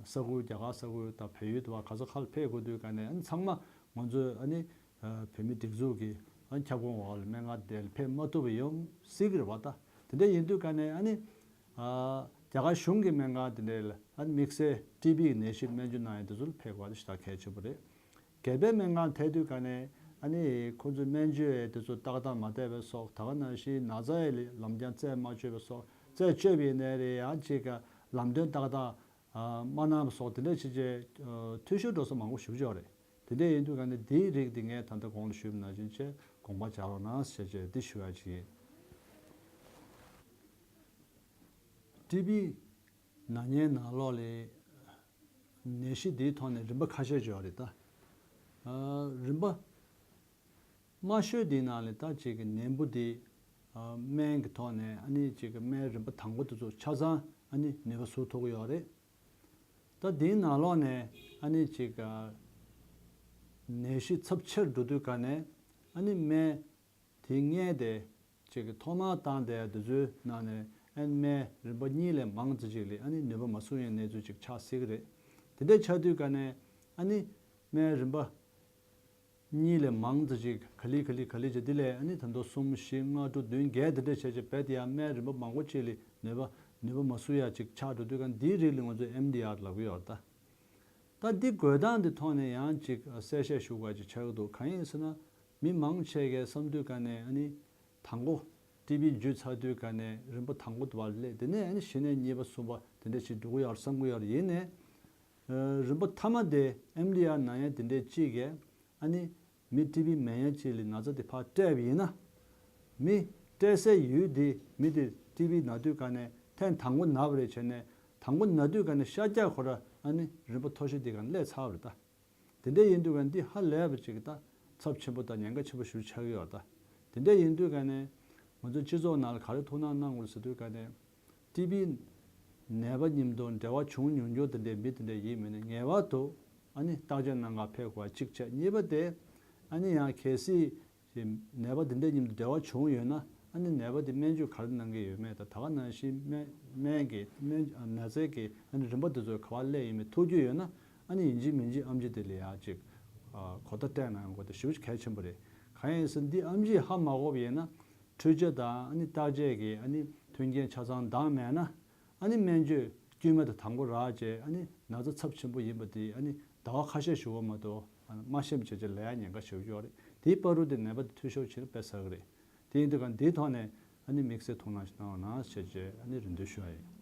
ས་ཁུལ་རྒྱ་གར་ས་ཁུལ་དང་བལ་ཡུལ་དུ་བ་ག་ས་ག་ལ་ཕེབས་དགོས་དུས་ག་ནས་ཨ་ནི་ཚང་མ་ང་ཚོའི་ཨ་ནི་ཨ་བོད་མི་སྒྲིག་འཛུགས་ཀྱི་ཨ་ནི་ཁྱབ་ཁོངས་འོག་ལ་སྨན་ཁང་དེ་ལ་ཕེབས་མ་ཐུབ་པ་ཡོང་སྲིད་ཀྱི་རེད་བ། ད་དེ་འདྲ་ཡིན་དུས་ག་ནས་ཨ་ནི་ཨ་རྒྱ་གར་གཞུང་གི་སྨན་ཁང་དེ་འདྲ་ལ་ཨ་ནི་དམིགས་བསལ་ཊི་བི་གི་ནད་གཞི་སྨན་བཅོས་གནང་ཡ་དེ་ཚོ་ལ་ཕེབས་དགོས་པ་དེ་ཞེ་དྲག་གལ་ཆེན་པོ་རེད། སྒེར་པའི་སྨན་ཁང་ཐད་དུས་ག་ནས་ཨ་ནི་ཁོ་ཚོའི་སྨན་བཅོས་དེ་ཚོ་ཏག་ཏག་མ་བསྡད་པའི་སོགས། ད་ག་ནང་བཞིན་ན་ཚ་ཡི་ལམ་རྐྱེན་རྩད་མ་གཅོད་པའི་སོགས། རྩད་གཅོད་པ་ཡིན་ནའི་རེད། ཡང་ཅིག་ག་ལམ་སྟོན་ཏག་ཏག་མ་གནང་བ་སོགས་དེ་འདྲ་བྱས་རྗེས་འཐུས་ཤོར་འགྲོ་ས་མང་པོ་ཞེ་པོ་ཅིག་ཡོད་རེད། དེ་འདྲ་ཡིན་དུས་ག་ནས་འདིའི་རིགས་འདི་ངས་ད་ལྟ་གོང་ལ་ཞུས་པ་ནང་བཞིན་བྱས་དགོངས་པ་འཇགས་རོགས་གནང་ཞེས་བྱས་འདི་ཞུ་ཡ་ཅིག་ཡིན། ཊི་བི་ན་མཁན་ནང་ལོགས་ལ་ནད་གཞི་འདིའི་ཐོག་ནས་རིམ་པ་ཁ་ཤས་ཅིག་ཡོད་རེད་ད། ཨ་རིམ་པ་དམའ་ཤོས་འདིའི་ནང་ལ་ད་ཅིག་གི་ནད་འབུ་འདི་ཨ་སྨན་གྱི་ཐོག་ནས་ཨ་ནི་ཅིག་གི་སྨན་རིམ་པ་དང་པོ་དེ་ཚོ་ཆ་ཚང་ཨ་ནི་ནུས་པ་ཟོ་ཐུབ་ཀྱི་ཡོད་རེད། ད་འདིའི་ནང་ལོགས་ནས་ཨ་ནི་ཅིག་ག་ནད་གཞི་ཚབས་ཆེར་འགྲོ་དུས་ག་ནས་ཨ་ནི་སྨན་དེ་མངལ་དེ་ཅིག་གི་ཐོག་མར་བཏང་བསྡད་དེ་ཚོའི་ནང་ནས་ཨ་ནི་སྨན་རིམ་པ་གཉིས་ལས་མང་ཙམ་ཅིག་ལ་ཨ་ནི་ནུས་པ་མ་ཟུག་ཡང་གནས་ཚུལ་ཅིག་ཆགས་སྲིད་ཀྱི་རེད། དེ་འདྲ་ཆགས་དུས་ག་ནས་ ཨ་ནི་སྨན་རིམ་པ་གཉིས་ལས་མང་ཙམ་ཅིག་ག་ལེ་ག་ལེ་ག་ལེ་བྱས། དེ་ལས་ཨ་ནི་ད་དུང་གསུམ་བཞི་ལྔ་དྲུག་བདུན་བརྒྱད་དེ་འདྲ་བྱས་བྱས་རྦད་དེ་ཡང་སྨན་རིམ་པ་མང་པོ་ཅིག་ལ་ནུས་པ་ནུས་པ་མ་བཟུང་ཡ་ཅིག་ཆགས་འགྲོ་དུས་ག་འདིའི་རིགས་ལ་ང་ཚོས་ཨེམ་ཌི་ཨར་ལབ་ཀྱི་ཡོད་རེད་ད། ད་འདི་འགོད་སྟངས་འདི་ཐོག་ནས་ཡང་ཅིག་གསལ་བཤད་ཞུ་དགོས་ཅིག་ཆགས་ཀྱི་འདུག་གང་ཡིན་ཟེར་ན། མི་མང་ཆེ་གས་བསམ་དུས་ག་ནས་ཨ་ནི་དང་པོ་ཊི་བི་འཇུས་ཚར་དུས་ག་ནས་རིམ་པ་དང་པོ་དེ་བར་སླེབས། དེ་ནས་ཨ་ནི་གཞི་ནས་གཉིས་པ་གསུམ་པ་དེ་འདྲ་ཞིག་འགྲོ་གི་ཡོད་བསམ་གི་ཡོད་རེད། ཡིན་ནའི་རིམ་པ་མཐའ་མ་དེ་ཨེམ་ཌི་ཨར་ན་ཡ་དེ་འདྲའི་གཅིག་གས་ཨ་ནི་མི་ཊི་བི་མེད་ཡ་གཅིག་ལ་ན་ཚ་དེ་ཕར་སྤྲད་པ་ཡིན་ན། མི་སྤྲད་སའི་ཡུལ་དེ་མི་དེ་ཊི་བི་ན་དུས་ག་ནས་ཐེངས་དང་པོ་ན་བ་རེད་བྱས་ནས་དང་པོ་ན་དུས་ག་ནས་ཤར་རྒྱག་ཁོ་ར་ཨ་ནི་རིམ་པ་མཐོ་ཤོས་དེ་ག་ནས་སླེབས་ཚར་བ་རེད་ད། དེ་འདྲ་ཡིན་དུས་ག་འདི་ཧ་ལས་པ་ཅིག་ད་ཚབས་ཆེན་པོ་དང་ཉེན་ཁ་ཆེན་པོ་ཞིག་ཆགས་ཀྱི་ཡོད་ད། དེ་འདྲ་ཡིན་དུས་ག་ནས་ང་ཚོ་སྤྱི་ཚོགས་ནང་ལ་ག་རེ་ཐུགས་སྣང་གནང་དགོས་ཟེར་དུས་ག་ནས་ཊི་བི་ནད་པ་མཉམ་དུ་འབྲེལ་བ་བྱུང་མྱོང་མྱོང་དེ་འདྲའི་མི་དེ་འདྲ་ཡིན་མིན་ནི་ངེས་པར་དུ་ཨ་ནི་བརྟག་དཔྱད་གནང་ག་ཕེབས་དགོས་པ་གཅིག་བྱས། གཉིས་པ་དེ་ཨ་ནི་ཡང་གལ་སྲིད་ནད་པ་དེ་འདྲ་མཉམ་དུ་འབྲེལ་བ་བྱུང་ཡོད་ན་ཨ་ནི་ནད་པ་དེ་སྨན་བཅོས་ག་རེ་གནང་གི་ཡོད་མེད་དང་། ད་ག་ནང་བཞིན་སྨན་སྨན་གྱི་སྨན་ན་ཚའི་གི་ཨ་ནི་རིམ་པ་དེ་ཚོ་ག་པར་སླེབས་ཡིན་མིན་ཐུག་རྒྱུ་ཡོད་ན་ཨ་ནི་ཡིན་གཅིག་མིན་གཅིག་ཨེམ་ཆི་དེ་ལ་ཡང་ཅིག་གོ་བརྡ་སྤྲད་གནང་དགོས་དེ་ཞེ་པོ་ཅིག་གལ་ཆེན་པོ་རེད། གང་ཡིན་ཟེར་ན་འདི་ཨེམ་ཆི་ཧ་མ་གོ་བ་ཡིན་ན་འཕྲུལ་ཆས་དང་ཨ་ནི་བརྟག་དཔྱད་ཀྱི་ཨ་ནི་མཐུན་རྐྱེན་ཆ་ཚང་འདང་མེད་ན། ཨ་ནི་སྨན་བཅོས་དཀྱུས་མ་དེ་དང་པོ་རག་བྱས་ཨ་ནི་ན་ཚ་ཚབས་ཆེན་པོ་ཡིན་པ་དེ་ཨ་ནི་ཟླ་བ་ཁ་ཤས་ཞུ་བ་མ་གཏོགས་མ་ཤེས་པ་བྱས་བྱས་ལས་ཡ་ཉེན་ཁ་ཞེ་པོ་ཡོད་རེད། དེའི་བར་དུ་དེ་ནད་པ་དེ་འཐུས་ཤོར་ཕྱིན་ན་དཔེ་ཟ་གི་རེད། དེ་ཡིན་དུས་ག་འདིའི་ཐོག་ནས་ཨ་ནི་དམིགས་བསལ་ཐུགས་སྣང་ཞིག་གནང་རོགས་གནང་ཞེས་བྱས་ཨ་ནི་རེ་འདུན་ཞུ་བ་ཡིན།